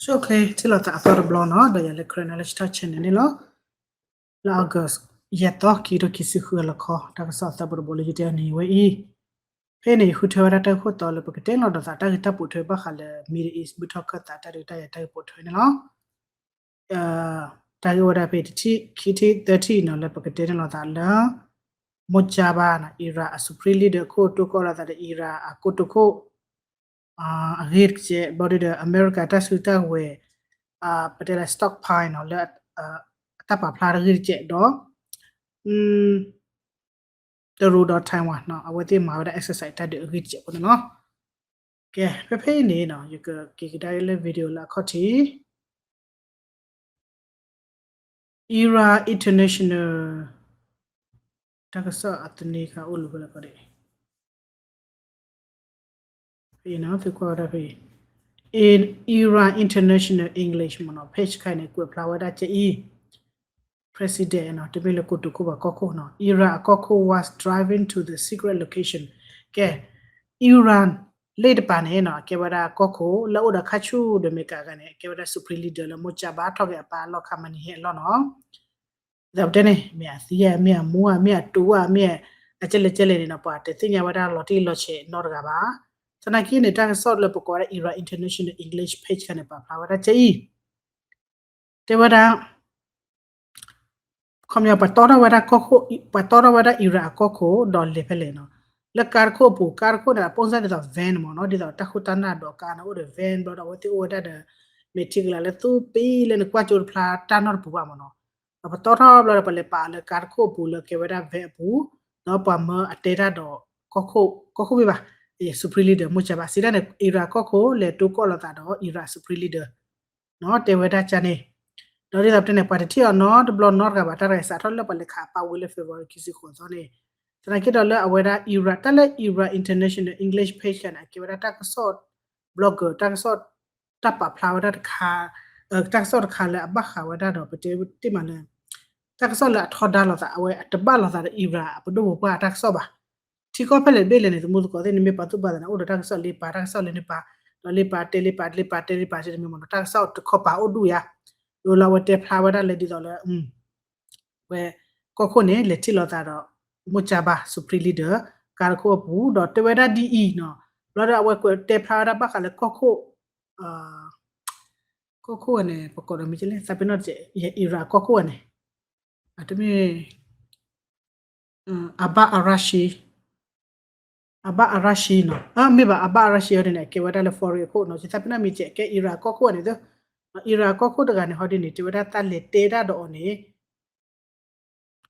ဆိၣ်ချ့ ထံၣ်လိာ်သးအသီတဘျီနီၤ, ဒီးယၤလၢ Karen Knowledge Talk Channel န့ၣ်လီၤ. လၢ August ယဲၢ်သီ ခံကထိခံဆံဃုအလီၢ်ခီ တၢ်ကစီၣ်အသီတဘိလၢယတဲန့ၣ်ဝဲအံၤ, ဖဲန့ၣ် ယဃုထၢဝဲဒၣ်တၢ်ဂ့ၢ်ခိၣ်တီလၢပကတဲလီၤဒီးသးတၢ်ဂ့ၢ်တၢ်ပိာ်ထွဲဘၣ်ဃးလၢ Middle East ဘူၣ်ထီၣ်ခၢၣ်သးတၢ်ဒုးတၢ်ယၤတၢ်ဂ့ၢ်ပိာ်ထွဲန့ၣ်လီၤ. တၢ်ဂ့ၢ်ဝဲဒၣ်ဖဲတထံၣ် ခံထံၣ် သၢထံၣ်နီၤ လၢပကတဲန့ၣ်လီၤသးလၢ Mojtaba နီၤ Iran အ Supreme Leader ခိၣ် တိၢ်ကီၢ်လိာ်သးဒီး Iran အကိတိာ်ခိၣ် အဂ့ၢ်တကဲး ဘျီဒုဒီး အမဲရကၤ တၢ်စုတၢ်ဝဲၤ ပတဲလၢ stockpile နီၤ လၢ အတၢ်ပာ်ဖျါတဂ့ၢ်တကဲးဒီး တရူးဒီး Taiwan နီၤ အဝဲသ့ၣ်မၤဝဲဒၣ် exercise တၢ်ဒုးအဂ့ၢ်တကဲးဖိန့ၣ်လီၤ. ကဲ ဖဲဖဲအံၤန့ၣ်နီၤ ယကက့ၤကဒါက့ၤလၢ video လၢအခီၣ်ထံး Iran International တၢ်ကစီၣ်အသန့ခါအိၣ်လၢဖဲလဲၣ်ခီဒ် ဖဲအံၤနီၤ သုကွၢ်ဝဲဒၣ်ဖဲအံၤ Iran International English မ့ၢ်နီၤ page ခါအံၤန့ၣ် ကွဲးဖျါဝဲဒၣ်ကဲအံၤ President နီၤ တမ့ၢ်လၢကိတိာ်ခိၣ်ဘၣ် ကီၢ်ခိၣ်နီၤ Iran အကီၢ်ခိၣ် was driving to the secret location ကဲ Iran လ့ၣ်တပၤန့ၣ်နီၤ အကဲဝဲဒၣ်ကီၢ်ခိၣ်လၢအိၣ်ဒီးခါဆူၣ်ဒီးအမဲရကၤအဂၤန့ၣ် အကဲဝဲဒၣ် Supreme Leader လၢ Mojtaba ထီၣ်က့ၤအပၢ်အလီၢ်ခါ မနံၤဟဲအလီၢ်နီၤ ဒ်သိးပတဲန့ၣ် မ့ၢ်အသံဧါ မ့ၢ်အမူဧါ မ့ၢ်အတူဧါ မ့ၢ်အကဲလဲၣ်ကဲလဲၣ်န့ၣ်နီၤ ပှၤတသ့ၣ်ညါဝဲဒၣ်လီၤတံၢ်လီၤဆဲးနီတဂၤဘၣ်. သနာ်က့န့ၣ် တၢ်ကစီၣ်လၢပကိးဝဲဒၣ် Iran International English page ခါန့ၣ် ပာ်ဖျါဝဲဒၣ်ကဲအံၤ တဲဝဲဒၣ် ခီပညီ ပှၤတီထီၣ်ဝဲဒၣ်ကီၢ်ခိၣ် ပှၤတီထီၣ်ဝဲဒၣ် Iran အကီၢ်ခိၣ်ဒီးလဲၤဖဲလဲၣ်နီၤ လၢကါတခိၣ်အပူၤ ကါတခိၣ်န့ၣ် အပိၣ်စၢ်ဒ်သိး van မ့ၢ်နီၤ ဒ်သိးတၢ်ခိၣ်တၢ်နၢ်ဒိးကါန့ၣ် အိၣ်ဒီး van ဘျီဒီး အဝဲသ့ၣ်အိၣ်ဝဲဒၣ်ဒီး မဲာ်ထံကလၤလၢသူပံလၢနကွၢ်ကၠိတဖျါတၢ်နီတပူၤဘၣ်မ့ၢ်နီၤ ဒီးပတီထီၣ်ဘျီဒီး ပလဲၤပာ်လၢကါတခိၣ်အပူၤလၢကဲဝဲဒၣ် van အပူၤ ဒီးပှၤမၢအတဲတၢ်ဒီး ကီၢ်ခိၣ် ကီၢ်ခိၣ်မ့ၢ်ဘၣ် Supreme Leader မိၢ်ကၠၤဘၣ် စံးတၢ်န့ၣ် Iran ကီၢ်ခိၣ်လဲၤတိၢ်ကီၢ်လိာ်သးဒီး Iran Supreme Leader နီၤ တဲဝဲဒၣ်ကန့ၣ် ဒီးဒ်သိးပတဲန့ၣ် ပှၤတထံၣ်အီၤနီတဘျီနီတဂၤဘၣ် တၢ်တဂၤစးထီၣ်လၢပှၤလဲၤခးအပၢ်ဝံၤလၢ February ခံဆံဃိးသီန့ၣ် သနာ်က့ဒီးလၢအဝဲဒၣ် Iran တၢ်လၢ Iran International English page န့ၣ် အကဲဝဲဒၣ်တၢ်ကစီၣ် blogger တၢ်ကစီၣ် တၢ်ပာ်ဖျါဝဲဒၣ်တခါ တၢ်ကစီၣ်တခါလၢအဘၣ်ဃးဝဲဒၣ်ဒီး ပတဲတ့ၢ်မးလၢ တၢ်ကစီၣ်လၢအထီဒါလိာ်သး အဝဲအတဘၣ်လိာ်သးဒီး Iran အပဒိၣ်ပပှၢ်အတၢ်ကစီၣ်ဘၣ် ထံကီၢ်ဖဲလဲၣ်တဘ့ၣ်လဲၣ်န့ၣ် သမူသကိးသ့ၣ်န့ၣ် မ့ၢ်ပာ်သူၣ်ပာ်သးန့ၣ် အိၣ်ဒီးတၢ်ကစီၣ်လ့ပာ် တၢ်ကစီၣ်လၢန့ၣ်ပာ် ဒီးလ့ပာ်တဲလ့ပာ် လ့ပာ်တဲလ့ပာ်တဲတမ့ၢ်မ့ၢ်နီၤ တၢ်ကစီၣ်တခီပာ်အိၣ်ဒူၣ်ယါ ဒ်လၢအဝဲတဲဖျါဝဲဒၣ်လၢဒ်သိးလၢ ဝဲ ကီၢ်ခိၣ်န့ၣ် လဲၤထံၣ်လိာ်သးဒီး မိၢ်ကၠၤဘၣ် Supreme Leader ကါတခိၣ်အပူၤ ဒီးတဲဝဲဒၣ်ဒ်အံၤနီၤ ဘျီဒီးအဝဲကွဲးတဲဖျါဝဲဒၣ်ဘၣ်ဃးလၢကီၢ်ခိၣ် ကီၢ်ခိၣ်ဝဲန့ၣ် ပကိးဒီးမ့ၢ်ကလဲၣ် သးပ့ၤနီၣ်တကဲး Iran ကီၢ်ခိၣ်ဝဲန့ၣ် အတမ့ၢ် Abbas Araghchi Abbas Araghchi နီၤ မ့ၢ်ဘၣ် Abbas Araghchi အီၤန့ၣ် ကဲဝဲဒၣ်လၢ foreign အခိၣ်နီၤ ယသးပ့ၤနီၣ်မ့ၢ်ကဲး ကဲ Iran ကီၢ်ခိၣ်ဝဲန့ၣ် Iran ကီၢ်ခိၣ်တဂၤန့ၣ် ဟီဒ်န့ၣ် တဲဝဲဒၣ်တၢ်လဲၤတဲဒၣ်ဒီးအီၤန့ၣ်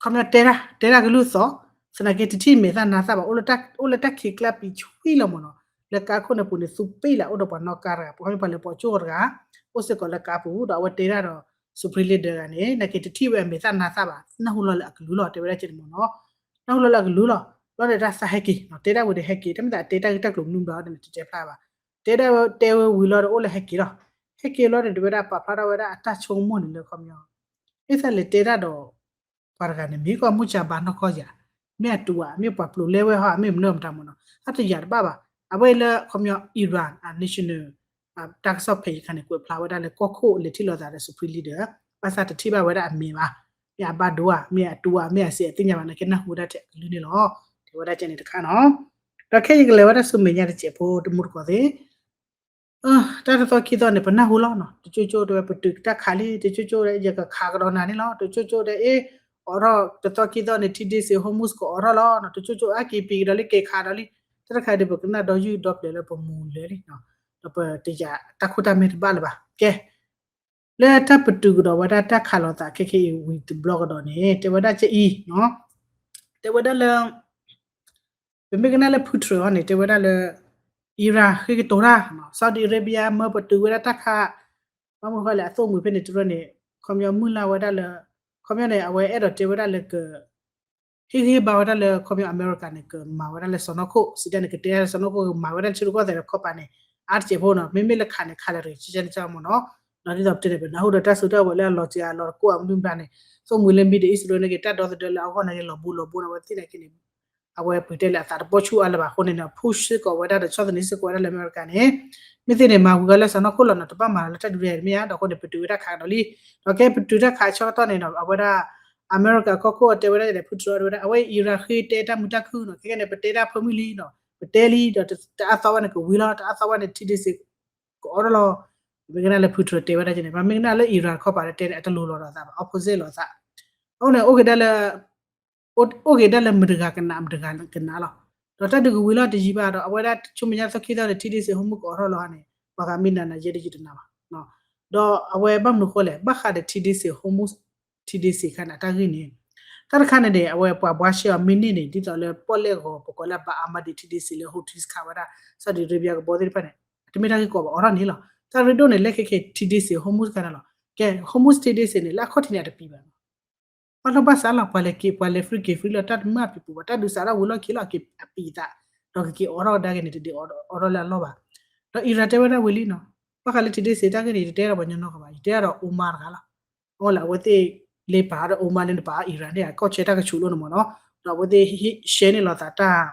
ခီပညီတဲဒၣ် တဲဒၣ်ကလုၢ်သီၣ် သနာ်က့တထံၣ်မဲာ်သၣ်နါသၣ်ဘၣ် အိၣ်လၢတၢ်ခံးကျါပံၤဆွံလီၤမ့ၢ်နီၤ လၢကါခိၣ်န့ၣ်ပူၤန့ၣ် သူပ့လၢအိၣ်ဒီးပှၤနီၣ်ကါတဂၤ ပှၤခီပညီပှၤလဲၤပိာ်ကၠိအီၤတဂၤ အိၣ်စ့ၢ်ကီးလၢကါပူၤ ဒီးအဝဲတဲဒၣ်ဒီး Supreme Leader တဂၤန့ၣ် နာ်က့တထံၣ်ဝဲအမဲာ်သၣ်နါသၣ်ဘၣ် နၢ်ဟူလီၤလၢအကလုၢ်လီၤ တဲဝဲဒၣ်ကဲန့ၣ်မ့ၢ်နီၤ နၢ်ဟူလီၤလၢအကလုၢ်လီၤ ဘျီဒီးတၢ်သးဟဲက့ၤ တဲဒၣ်ဝံၤဒီးဟဲက့ၤ တၢ်မ့ၢ်သးတဲတၢ်ဂ့ၢ်တၢ်ကျိၤမနုၤဘျီဒီးန့ၣ် တတဲဖျါဘၣ် တဲဒၣ်တဲဝဲဝံၤလီၤဒီးအိၣ်လၢဟဲက့ၤလီၤ ဟဲက့ၤလီၤဒီး တဲဝဲဒၣ်ပာ်ဖျါထီၣ်ဝဲဒၣ်အတၢ်ဆိကမိၣ်န့ၣ်လၢခီပညီ မ့ၢ်သးလဲၤတဲဒၣ်ဒီး ပှၤတဂၤန့ၣ် မ့ၢ်ကီၢ်မိၢ်ကၠၤဘၣ်နီၢ်ကီၢ်ယၤ မ့ၢ်အတူဧါ မ့ၢ်ပှၤပျိးလဲဝဲဟီ မ့ၢ်မနုၤမတၤမ့ၢ်နီၤ တၢ်တယာ်တဘၣ်ဘၣ် အဝဲလၢခီပညီ Iran အ national တၢ်ကစီၣ်ဖဲအံၤခါန့ၣ် ကွဲးဖျါဝဲဒၣ်လၢကီၢ်ခိၣ်လဲၤထံၣ်လိာ်သးဒီး Supreme Leader ဘၣ်ဆၣ်တထံၣ်ဘၣ်ဝဲဒၣ်အမံၤဘၣ် မ့ၢ်အဘၣ်ဒိဧါ မ့ၢ်အတူဧါ မ့ၢ်အစံးအသ့ၣ်ညါဘၣ် နာ်က့နၢ်ဟူဝဲဒၣ်ထဲအကလုၢ်န့ၣ်လီၤ တဲဝဲဒၣ်ကဲန့ၣ်တခါနီၤ ဒီးခဲအံၤယကလဲၤဝဲဒၣ်ဆူမဲာ်ညါတစဲးဖိ တမူတကိးသ့ၣ် တၢ်တသီခံသီန့ၣ် ပနၢ်ဟူလီၤနီၤ တကၠိကၠိတဲဝဲ ပတုာ်တၢ်ခးလံ တကၠိကၠိတဲ ယကခးကဒီးနၤန့ၣ်လီၤ တကၠိကၠိတဲ အ့ အိးထီၣ်တသီခံသီန့ၣ် ထံဒ့စ့ Hormuz ကအိးထီၣ်လီၤ တကၠိကၠိအါက့ၤပံၤကဒီးလံ က့ၤခးဒီးလံ တၢ်တခါဒီး ပကနၣ်ဒီယုၢ်ဒီပျဲၤလၢပမူၤလၢာ်လံ ဒီးပတယာ်တၢ်ခိၣ်တၢ်မဲာ်တဘၣ်လၢၤဘၣ် ကဲ လၢတၢ်ပတုာ်ကဒီးဝဲဒၣ်တၢ်ခးလိာ်သးခဲခဲအံၤဝံၤတဘျီကဒီးန့ၣ် တဲဝဲဒၣ်ကဲအံၤ တဲဝဲဒၣ်လၢ ပမ့ၢ်ကနၣ်လၢ Peter အီၤန့ၣ် တဲဝဲဒၣ်လၢ Iran ဃ့ကတိၤတၢ် Saudi Arabia မၢပတုာ်ဝဲဒၣ်တၢ်ခး ဘၣ်မနုၤဃိလဲၣ် အသိၣ်မှံၤဖဲန့ၣ်တရၢန့ၣ် ခီပညီမုၢ်လၢ်ဝဲဒၣ်လၢ ခီပညီန့ၣ် အဝဲအဲၣ်ဒိးတဲဝဲဒၣ်လၢက ဟ့ၣ်ဂံၢ်ဟ့ၣ်ဘါဝဲဒၣ်လၢ ခီပညီအမဲရကၤန့ၣ် ကမၤဝဲဒၣ်လၢစီၢ်နီၤခိၣ် စံးတၢ်န့ၣ် ကတဲဒၣ်လၢစီၢ်နီၤခိၣ် ကမၤဝဲဒၣ်လၢထံရူၢ်ကီၢ်သဲးဒီးခီပၤန့ၣ် အါတစဲးဖိနီၤ မ့မ့ၢ်လၢခးန့ၣ် ခးလၢတဂ့ၤ ကကန့ၣ်ကမ့ၢ်နီၤ ဒီးဒ်သိးပတဲန့ၣ် ပနၢ်ဟူဒီးတၢ်စုကဝဲၤလၢအလီၤစှၤအလီၤတကိးအမနုၤမတၤန့ၣ် သိၣ်မှံၤလၢ Middle East တရၢန့ၣ်က့ၤ တၢ်ဒီသဒၢလၢအဂီၢ်န့ၣ်က့ၤ လီၤဘိလီၤဘိန့ၣ် အဝဲသ့ၣ်န့ၣ်က့ၤန့ၣ် အဝဲပတဲလၢအသးတဘီဆူၣ်အါလၢၤဘၣ်အဃိန့ၣ် push စ့ၢ်ကီးဝဲဒၣ်ဒီးဆီၣ်သနံးစ့ၢ်ကီးဝဲဒၣ်လၢအမဲရကၤန့ၣ် မ့ၢ်သ့န့ၣ် မၤဝံၤဝဲလၢစီၢ်နီၤခိၣ်လီၤနီၤ တဘၣ်မၤလီၤလၢတၢ်ဒုးတမ့ၢ်ဧါ ဒီးအဃိန့ၣ် ပတုာ်ဝဲတၢ်ခးကဒီးလံ ဒီးကဲပတုာ်တၢ်ခးဆၢကတီၢ်န့ၣ်ဒီး အဝဲဒၣ် အမဲရကၤကီၢ်ခိၣ်တဲဝဲဒၣ် ဖုထြၢတဲဝဲဒၣ် အဝဲအံၤရၤဃ့တဲတၢ်မုာ်တၢ်ခုၣ်နီၤ ခဲကဲန့ၣ် ပတဲတၢ်ဖၢမုၢ်လံနီၤ ပတဲလံဒီးတအါသီဘၣ်န့ၣ်ကဝံၤလီၤ တအါသီဘၣ်န့ၣ် ထံဒ့စ့း ကအိးထီၣ်လီၤ မ့ၢ်ကနၣ်လၢဖုထြၢတဲဝဲဒၣ်န့ၣ် မ့ၢ်ကနၣ်လၢအံၤရၤတခီပၤလၢတဲန့ၣ် အတလိၤလီၤဒီးအသးဘၣ် opposite လီၤအသး အဃိန့ၣ် အိၣ်က့ၤဒၣ်လၢ အိၣ်က့ၤဒၣ်လၢမတၤတဂၤကနးမတၤတဂၤကနးလီၤ ဒီးတၢ်ဒုးကဝံၤလီၤတယံာ်ဘၣ်ဒီး အဝဲဒၣ်ဆိမိၣ်ညါသီခံသီဒီး ထံဒ့စ့း Hormuz ကအိးထီၣ်လီၤန့ၣ် ပှၤဂၤမ့ၢ်နၤနၤယဲတယံာ်တနၤဘၣ် ဒီးအဝဲဘၣ်မနုၤဃိလဲၣ် ဘၣ်ဃးဒီးထံဒ့စ့း Hormuz ထံဒ့စ့းခါန့ၣ် အတၢ်ဂ့ၢ်န့ၣ် တၢ်တခါန့ၣ်န့ၣ် အဝဲပှၤဘှါရှဲအီၤမ့ၢ်န့ၢ်န့ၣ် ဒ်သိးလၢပီၣ်လဲၣ်ဂီၤ ပကိးလၢ Bab al-Mandab ထံဒ့စ့းလၢ Houthis ခးဝဲဒၣ် Saudi Arabia ကဘီသ့ၣ်တဖၣ်န့ၣ် တမ့ၢ်တၢ်ဂ့ၢ်ကီဘၣ် အိးထီၣ်န့ၣ်လီၤ တၢ်ရ့ဒိၣ်န့ၣ် လၢခဲခဲ ထံဒ့စ့း Hormuz ခါန့ၣ်လီၤ ကဲ Hormuz ထံဒ့စ့းန့ၣ် လၢအခီၣ်ထံးန့ၣ် အတပျံၤဘၣ် အလီၢ်ဘၣ်စးလီၤ ပှၤလဲၤက့ၤ ပှၤလဲၤ free က့ၤ free လီၤ တၢ်တမၢ်ပံၤပူၤဘၣ် တၢ်ဒုးစးထီၣ်ဝံၤလီၢ်ခံလီၤ က့ၤအပံၤသး ဒီးကက့ၤအိးထီၣ်ကဒါက့ၤန့ၣ် တဒ်အိးထီၣ်ဒၣ်လၢအလီၢ်ဘၣ် ဒီးအံၤရၤတဲဝဲဒၣ်ဝံၤလံနီၤ ဘၣ်ဃးလၢထံဒ့စ့းတၢ်ဂ့ၢ်န့ၣ် ယတတဲဒီးပှၤကညီနီတဂၤဘၣ် ယတဲဒီး Oman တဂၤလီၤ အဝဲလၢအဝဲသ့ၣ်လဲၤပာ်ဒီး Oman လၢနပာ်အံၤရၤန့ၣ် ကီၢ်ဆၢတၢ်ကဆူးလိၣ်န့ၣ်မ့ၢ်နီၤ ဒီးအဝဲသ့ၣ် share န့ၢ်လိာ်သးတၢ်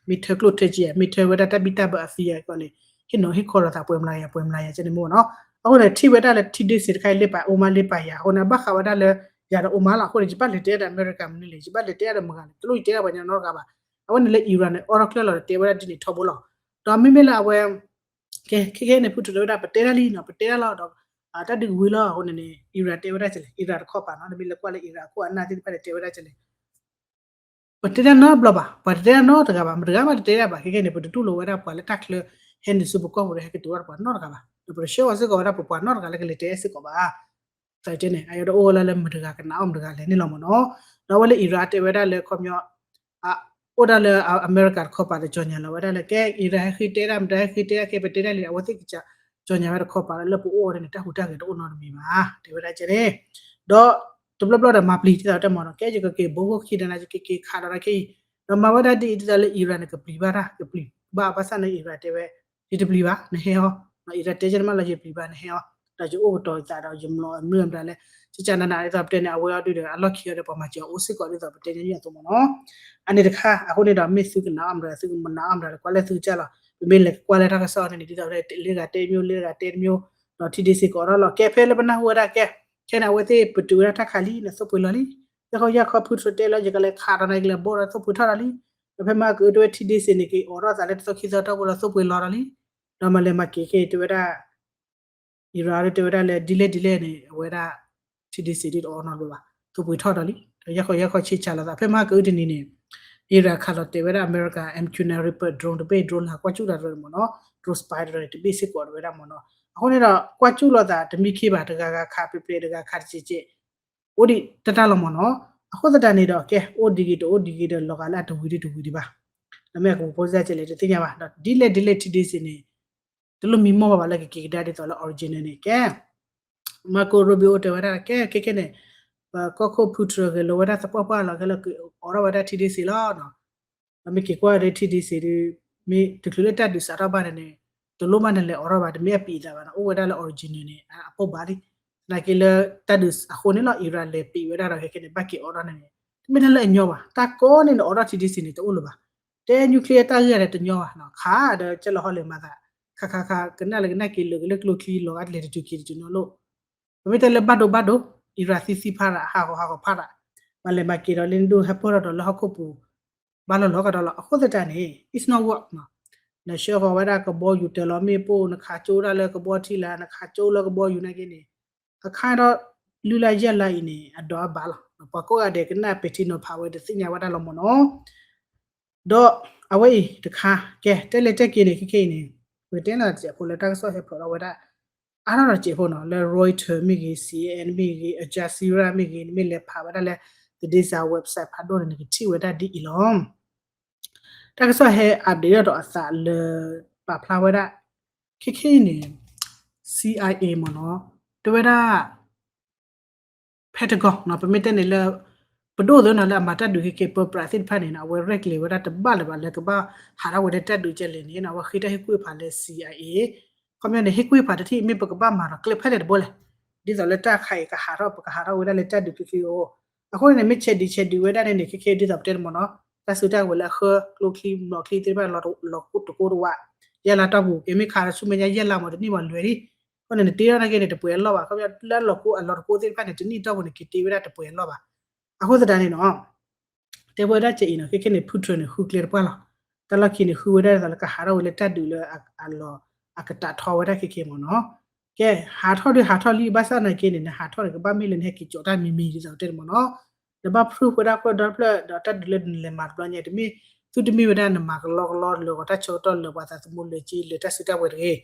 မ့ၢ်ထၢကျိၣ်ထၢစ့ မ့ၢ်ထၢဝဲဒၣ်တၢ်ဘံၣ်တၢ်ဘၢအသံအကီၢ်န့ၣ် ဟ့ၣ်နီၤဟ့ၣ်ခီလိာ်သးပှဲၤမျးယၤ ပှဲၤမျးယၤကဲန့ၣ်မ့ၢ်နီၤ အဃိန့ၣ် ထံၣ်ဝဲဒၣ်လၢထံဒ့စ့းတခါအံၤ လဲၤပာ် Oman လဲၤပာ်ယၤ အဃိန့ၣ် ဘၣ်ဃးဝဲဒၣ်လၢ ယၤဒီး Oman လီၤ အဃိန့ၣ် ယဘၣ်လဲၤတဲဒီးအမဲရကၤမနုၤလဲၣ် ယဘၣ်လဲၤတဲဒီးမဂၤလဲၣ် တလိၣ်ယတဲဒီးပှၤကညီနီတဂၤဘၣ် အဝဲန့ၣ်လၢအံၤရၤန့ၣ် အိးထီၣ်ကျၢၢ်လီၤဒီးတဲဝဲဒၣ်ဒ်န့ၣ်ထီဘိလီၤ ဒီးမ့မ့ၢ်လၢအဝဲ ကဲ ခဲခဲန့ၣ် ဖုထြၢတဲဝဲဒၣ် ပတဲတၢ်လံနီၤ ပတဲတၢ်လီၤဒီး တၢ်ဒုးကဝံၤလီၤ အဃိန့ၣ်န့ၣ် အံၤရၤ တဲဝဲဒၣ်ကလဲၣ် အံၤရၤတခီပၤနီၤ နမ့ၢ်လဲၤကွၢ်လၢအံၤရၤအခိၣ်အနၢ်သ့ၣ်တဖၣ်န့ၣ် တဲဝဲဒၣ်ကလဲၣ် ပတဲတၢ်နီတဘျီဘၣ် ပှၤတတဲတၢ်နီတဂၤဘၣ် မတဂၤမးတတဲတၢ်ဘၣ် ခဲခဲန့ၣ် ပတတူၢ်လိာ်ဝဲဒၣ်ပှၤလၢတၢ်ချၢ ဟဲနုာ်ဆူပကီၢ်ပူၤဒီး ဟဲကတိၤတၢ်ဒီးပှၤနီတဂၤဘၣ် ဒီးပတဆှၢအီၤစ့ၢ်ကီးဝဲဒၣ် ပပှၤနီတဂၤလၢကလဲၤတဲစ့ၢ်ကီးဘၣ် သတးန့ၣ် အယီၤဒီးအိၣ်ဝဲလၢလၢမတဂၤကနးအီၣ်မတဂၤလဲၣ်န့ၣ်လီၤမ့ၢ်နီၤ ဒီးအဝဲလၢအံၤရၤတဲဝဲဒၣ်လၢခီပညီ အိၣ်ဒၣ်လၢအမဲရကၤတခီပၤဒီး ကြေညာ လီၤဝဲဒၣ်လၢ ကဲ အံၤရၤဟဲဃ့တဲတၢ် မတၤဟဲဃ့တဲတၢ် ကဲ ပတဲတၢ်လံ အဝဲသ့ၣ်က ကြေညာ ဝဲတခီပၤလၢပအိၣ်ဝဲဒၣ်န့ၣ် တၢ်ဟူးတၢ်ဂဲၤတအိၣ်နီတမံၤဘၣ် တဲဝဲဒၣ်ကဲန့ၣ် ဒီးတဘျီဘျီဒီးမၤပျံၤဒ်သိးတဲမ့ၢ်နီၤ ကဲ ယကက့ၤ ဘိခိၣ်ခံဒီးနၤ ယကက့ၤခးဒီးနၤခဲအံၤ ဒီးမၤဝဲဒၣ်ဒ်အံၤဒ်သိးလၢအံၤရၤန့ၣ် ကပျံၤဘၣ်တၢ် ကပျံၤဘၣ် ဘၣ်ဆၣ်န့ၣ်အံၤရၤတဲဝဲ ယတပျံၤဘၣ် နဟဲအီၤ အံၤရၤတဲယဲၢ်တမးလၢယပျံၤဘၣ် နဟဲအီၤ ဒီးယအိၣ်ကတီၤယသးဒီးယမၤအမုၢ်အမတၤလဲၣ် ကကနနဒ်သိးပတဲန့ၣ် အဝဲအီၤဒုဒီး အလီၢ်ခံအီၤဒီး ပှၤမၤစၢၤအီၤအိၣ်စ့ၢ်ကီးဒ်သိးပတဲန့ၣ်အသိးမ့ၢ်နီၤ အန့ၣ်တခါ အဃိန့ၣ်ဒီး မ့ၢ်သုကနးအီၣ်မတၤ သုကမနးအီၣ်မတၤဒီး ကွၢ်လၢသုကစၢ်လီၤ ပမ့ၢ်လဲၤကွၢ်လၢတၢ်ကစီၣ်န့ၣ် ဒ်သိးလၢ လၢဂၤတဲမ့ၢ် လၢဂၤတဲတမ့ၢ် ဒီးထံဒ့စ့းကအိးထီၣ်လီၤ ကဲ ဖဲလၢပနၢ်ဟူဝဲဒၣ်ကဲ ခဲန့ၣ် အဝဲသ့ၣ်ပတုာ်ဝဲဒၣ်တၢ်ခးလံ နသိၣ်ပှ့ၤလီၤလံ ယခီယခီဖုထြၢတဲလီၤ ယကလဲၤခးဒီးနၤ ယကလဲၤဘိးဒီးသိၣ်ပှ့ၤထီၣ်ဒီးလံ ဒီးဖဲမဟါကအုးတဲဝဲထံဒ့စ့းန့ၣ် ကအိးထီၣ်သးလၢတသီခံသီတီၢ်ဖိလီၤ သိၣ်ပှ့ၤလီၤဒီးလံ ဒီးမၤလဲၤမၤက့ၤခဲအံၤတဲဝဲဒၣ် အံၤရၤတဲဝဲဒၣ်လၢ ဒ်လဲၣ်ဒ်လဲၣ်န့ၣ် အဝဲဒၣ် ထံဒ့စ့းဒ်တအိးထီၣ်နီတဘျီဘၣ် သိၣ်ပှ့ၤထီၣ်ဒီးလံ ဒီးယခီယခီဆ့ဆါလိာ်သး ဖဲမဟါကအုးတနံၤန့ၣ် အံၤရၤခးလီၤတဲာ်ဝဲဒၣ်အမဲရကၤ MQ nine Reaper drone တဘ့ၣ် drone လၢကွၢ်စူၣ်တၢ်တရၢမ့ၢ်နီၤ drone spy တရၢတဘ့ၣ်စ့ၢ်ကီးတဝဲဒၣ်မ့ၢ်နီၤ အဃိန့ၣ်ဒီး ကွၢ်စူၣ်လိာ်သးတမံခ့ဘၣ် တဂၤဂၤခးတပျ့ၤပျ့ၤတဂၤခးတစဲးစဲး အိၣ်ဒံးတၢ်တၢ်လီၤမ့ၢ်နီၤ အဃိသတးန့ၣ်ဒီး ကဲ အိၣ်ဒံးဂ့ၤတအိၣ်ဒံးဂ့ၤဒီး လီၤဂာ်လၢအတဝံၤဒံးတဝံၤဒံးဘၣ် ဒီးမ့ၢ်အကပူၤဖိစၢ်ကလဲၣ်တသ့ၣ်ညါဘၣ် ဒီးဒ်လဲၣ်ဒ်လဲၣ်ထံဒ့စ့းန့ၣ် တလိၣ်မံမီၢ်ဘၣ်ဘၣ်လၢကက့ၤကဒါဒ်သိးလၢ original န့ၣ် ကဲ Marco Rubio တဲဝဲဒၣ် ကဲ ခဲခဲန့ၣ် ပကီၢ်ခိၣ်ဖုထြၢဂဲၤလိာ်ဝဲဒၣ်သပှၢ်ပှၢ်လီၤ ခဲလၢကအိးထီၣ်ဝဲဒၣ်ထံဒ့စ့းလီၤ ဒီးမ့ၢ်က့ၤကွၢ်ဒီးထံဒ့စ့းဒုး မ့ၢ်တချုးလၢတၢ်ဒုးစးထီၣ်ဘၣ်န့ၣ်န့ၣ် တလိၣ်ဘၣ်န့ၣ်လဲၤအိးထီၣ်ဘၣ် တမ့ၢ်အပံၤအသးဘၣ်န့ၣ် အိၣ်ဝဲဒၣ်လၢ original န့ၣ် အပိၢ်ဘၣ်လံ သနာ်က့လၢတၢ်ဒုးအဃိန့ၣ်လီၤ အံၤရၤလဲၤပံးဝဲဒၣ်ဒီးခဲခဲန့ၣ် ဘၣ်က့ၤအိးထီၣ်န့ၣ်န့ၣ် တမ့ၢ်တၢ်လၢအညီဘၣ် တၢ်ကီန့ၣ်န့ၣ် အိးထီၣ်ထံဒ့စ့းန့ၣ် တအိၣ်လၢၤဘၣ် တဲ nuclear တၢ်ဂ့ၢ်ဒီးတညီဘၣ် ခးဒီးကၢ်လီၤဟီလဲၤမၤသး ခးခးခး ကနၣ်လၢကနၣ်က့ၤလၢာ်ကလၢကျိချံလီၤဂာ်တလဲၤတတုၤက့ၤတတုၤနီၤလိၣ် ပမ့ၢ်တဲလၢဘၣ်ဒိဘၣ်ဒိ အံၤရၤသံသံဖးရး ဟးဂီၤဟးဂီၤဖးရး မၤလဲၤမၤက့ၤဒီးလၢနဒိၣ်ဟဲပၢၢ်ထီၣ်ဒီးလၢဟီၣ်ခိၣ်ပူၤ ဘၣ်လီၤလီၤကဒီးလီၤ အဃိသတးန့ၣ် it's not work နီၤ နဆှၢဃီၤဝဲဒၣ်ကဘီယူၤတၢၤလီၤမ့ၣ်ပိၢ် နခးကၠိဒၣ်လၢကဘီထံလာ် နခးကၠိလၢကဘီယူၤနာ်က့န့ၣ် အခါဒီး လွံၢ်လါယဲၢ်လါအံၤန့ၣ် အဒိးအဘၣ်လီၤ ပှၤကိးဂၤဒဲးကနၣ်ပဲာ်ထံနီၤဖးဝဲတသ့ၣ်ညါဝဲဒၣ်လီၤမ့ၢ်နီၤ ဒီးအဝဲအံၤတခါ ကဲ တဲလဲၤတဲက့ၤန့ၣ် ခဲခဲအံၤန့ၣ် ပကတဲလီၤတစဲးဖိလၢတၢ်ကစီၣ်ဟဲဖျိးထီၣ်ဝဲဒၣ် အါထီၣ်တစဲးဖိနီၤ လၢ Reuters မ့ၢ်ဂ့ၤ C N N မ့ၢ်ဂ့ၤ Al Jazeera မ့ၢ်ဂ့ၤ နမ့ၢ်လဲၤဖးဝဲဒၣ်လၢ သတင်းစာ website ဖးဒိၣ်န့ၣ် နကထံၣ်ဝဲဒၣ်ဒ်အံၤလီၤ တၢ်ကစီၣ်ဟဲ update ဒီးအသးလၢ ပာ်ဖျါဝဲဒၣ် ခဲခဲအံၤန့ၣ် C I A မ့ၢ်နီၤ တဲဝဲဒၣ် Pentagon နီၤ ပမ့ၢ်တဲန့ၣ်လၢ ပဒိၣ်သ့ၣ်နီၤလၢအမၤတၢ်ဒုးက့ၤက့ၤ ပပှၤသ့ၣ်တဖၣ်န့ၣ်နီၤ အဝဲရဲၣ်ကျဲၤဝဲဒၣ်တဘၣ်လၢၤဘၣ်လၢကဘၣ်ဟးထီၣ်ဝဲဒၣ်တၢ်ဒုးကဲလဲၣ်န့ၣ်နီၤ အဝဲဃ့တၢ်ဟ့ၣ်ကူၣ်ဟ့ၣ်ဖးလၢ C I A ခီပညီန့ၣ် ဟ့ၣ်ကူၣ်ဟ့ၣ်ဖးတထံၣ် မ့ၢ်ပကဘၣ်မၤဒီးကျဲဖဲလဲၣ်တဘိလဲၣ် ဒ်သိးလၢတၢ်ခါအံၤကဟးထီၣ် ပကဟးထီၣ်ဝဲဒၣ်လၢတၢ်ဒုးက့ၤက့ၤအိၣ် အဃိန့ၣ် မ့ၢ်ဆဲးဒံးဆဲးဒုးဝဲဒၣ်န့ၣ်န့ၣ် ခဲခဲဒ်သိးပတဲတမ့ၢ်နီၤ တၢ်စုတၢ်ကဝဲၤလၢအဃၢကျိချံမျိာ်ချံသ့ၣ်တဖၣ်လီၤတကိးတဝး, ယဲၢ်လါတီၢ်ပူၤ ကဲမ့ၢ်ခးဒီးဆူမဲာ်ညါယဲၢ်လါမးတန့ၢ်ဘၣ်လွဲၤလံ, အဃိန့ၣ်နတ့ထီၣ်နာ်က့န့ၣ် တပှဲၤအလီၢ်ဘၣ်, ခီဖျိလၢအလီၤတကိးသ့ၣ်တဖၣ်န့ၣ် တနံၣ်တီၢ်ပူၤန့ၣ် က့ၤတ့ဝဲဒၣ်တပှဲၤအလီၢ်ဘၣ်. အဃိသတးန့ၣ်နီၤ တဲဝဲဒၣ်ကဲအံၤနီၤ ခဲခဲန့ၣ် Putin န့ၣ် ဃုကျဲတပှၢ်လီၤ. တၢ်လီၢ်ခံန့ၣ် ဃုဝဲဒၣ်ဒ်သိးလၢကဟးထီၣ်ဝဲလၢတၢ်ဒုးလၢ အကတးထီဝဲဒၣ်ခဲခဲမ့ၢ်နီၤ. ကဲ ဟးထီၣ်ဒုးဟးထီၣ်လံ ဘၣ်ဆၣ်နာ်က့န့ၣ် နဟးထီၣ်န့ၣ် ကဘၣ်မ့ၢ်လၢနဟဲက့ၤကၠီၤတၢ်မံၤမံၤဒ်သိးတဲန့ၣ်မ့ၢ်နီၤ. နဘၣ် prove ဝဲဒၣ်ခိၣ်ဒီဖျၢၣ် ဒီးတၢ်ဒုးလၢနလဲၤမၤတဘျီညါ တမ့ၢ် သုတမ့ၢ်ဝဲဒၣ်နမၤကလီကလီလၢာ်ဂီၤတၢ်ဆၢကတီၢ်လၢာ်ပှၤသးသမူလၢာ်က့လၢာ်တၢ်စုတၢ်ဝဲၤတဂ့ၤ.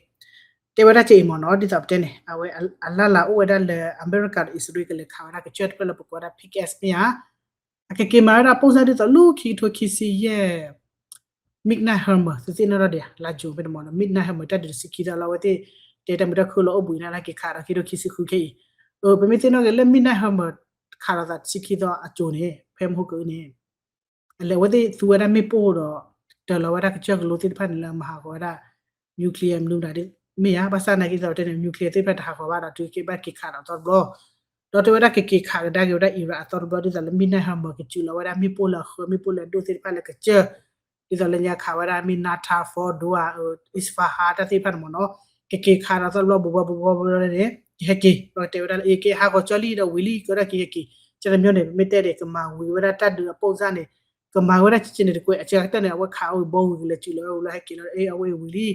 တဲဝဲဒၣ်ကဲအံၤမ့ၢ်နီၤ ဒ်သိးပတဲန့ၣ် အဝဲအလၢ်လၢ်အိၣ်ဝဲဒၣ်လၢ အမဲရကၤဒီးအံၣ်စရ့လးကလဲၤခးဝဲဒၣ်ကစၢၢ်တဖျၢၣ်လၢပကိးဝဲဒၣ် P K S မ့ၢ်ဧါ. အကက့ၤမၤဝဲဒၣ်ပိၢ်စၢ်ဒ်သိးလၢခံကထိခံဆံယဲၢ် Midnight Hammer သုသ့ၣ်နီၣ်ထီၣ်ဒံးဧါ လါယူၤမ့ၢ်တမ့ၢ်နီၤ Midnight Hammer တၢ်ဒုးတဆံခံသီလၢအဝဲသ့ၣ် တဲတၢ်မုာ်တၢ်ခုၣ်လီၤအိၣ်ဘှံးနၤလၢက့ၤခးဒီးခံကထိခံဆံဃုခဲအံၤ. ပမ့ၢ်သ့ၣ်နီၣ်က့ၤလၢ Midnight Hammer ခးလိာ်သးတဆံခံသီအစိၤန့ၣ် ဖဲမဟိကၢန့ၣ် အလဲၤအဝဲသ့ၣ်သူဝဲဒၣ်မ့ၣ်ပိၢ်ဒီး တၢၤလီၤဝဲဒၣ်ကစၢၢ်ကလိသ့ၣ်တဖၣ်န့ၣ်လၢမၤဟးဂီၤဝဲဒၣ် nuclear မနုၤမတၤဒ် မ့ၢ်ဧါ ဘၣ်ဆၣ်နာ်က့သိးတဲန့ၣ် nuclear သ့ၣ်တဖၣ်တဟးဂီၤဘၣ်ဒီး တုၤက့ဘၣ်က့ၤခးဒီးသီတဘျီ ဒီးတဲဝဲဒၣ်ကက့ၤခးကဒါက့ၤဝဲဒၣ် Iran အသီတဘျီ ဒ်သိးလၢ Midnight Hammer ကစူးလီၤဝဲဒၣ်မ့ၣ်ပိၢ်လၢအဃၢ မ့ၣ်ပိၢ်လၢအဒိၣ်သ့ၣ်တဖၣ်လၢကစၢၢ် ဒ်သိးလၢညါခးဝဲဒၣ် မ့ၢ် Natanz, Fordow, Isfahan တၢ်သ့ၣ်တဖၣ်န့ၣ်မ့ၢ်နီၤ ကက့ၤခးဒီးသီတဘျီ ဘိဘိဘိဘိဘိန့ၣ် ကဟဲက့ၤ ဒီးကတဲဝဲဒၣ်လၢ အ့ က့ဟးဂီၤကၠီလံဒီးဝံၤလံ ကဒီးက့ၤဟဲက့ၤ ကဲတမံၤန့ၣ် ပမ့ၢ်တဲဒ် ကမၤဝံၤဝဲဒၣ်တၢ်ဒုးအပိၢ်စၢ်န့ၣ် ကမၤဝဲဒၣ်ကဲန့ၣ်တကွဲး အကတၢၢ်န့ၣ် အဝဲခးအီၤဝံၤဘီဝံၤကလဲၤစူးလီၤဝဲလၢဟဲက့ၤလီၤ အ့ အဝဲအံၤဝံၤလံ ဘျီဒီး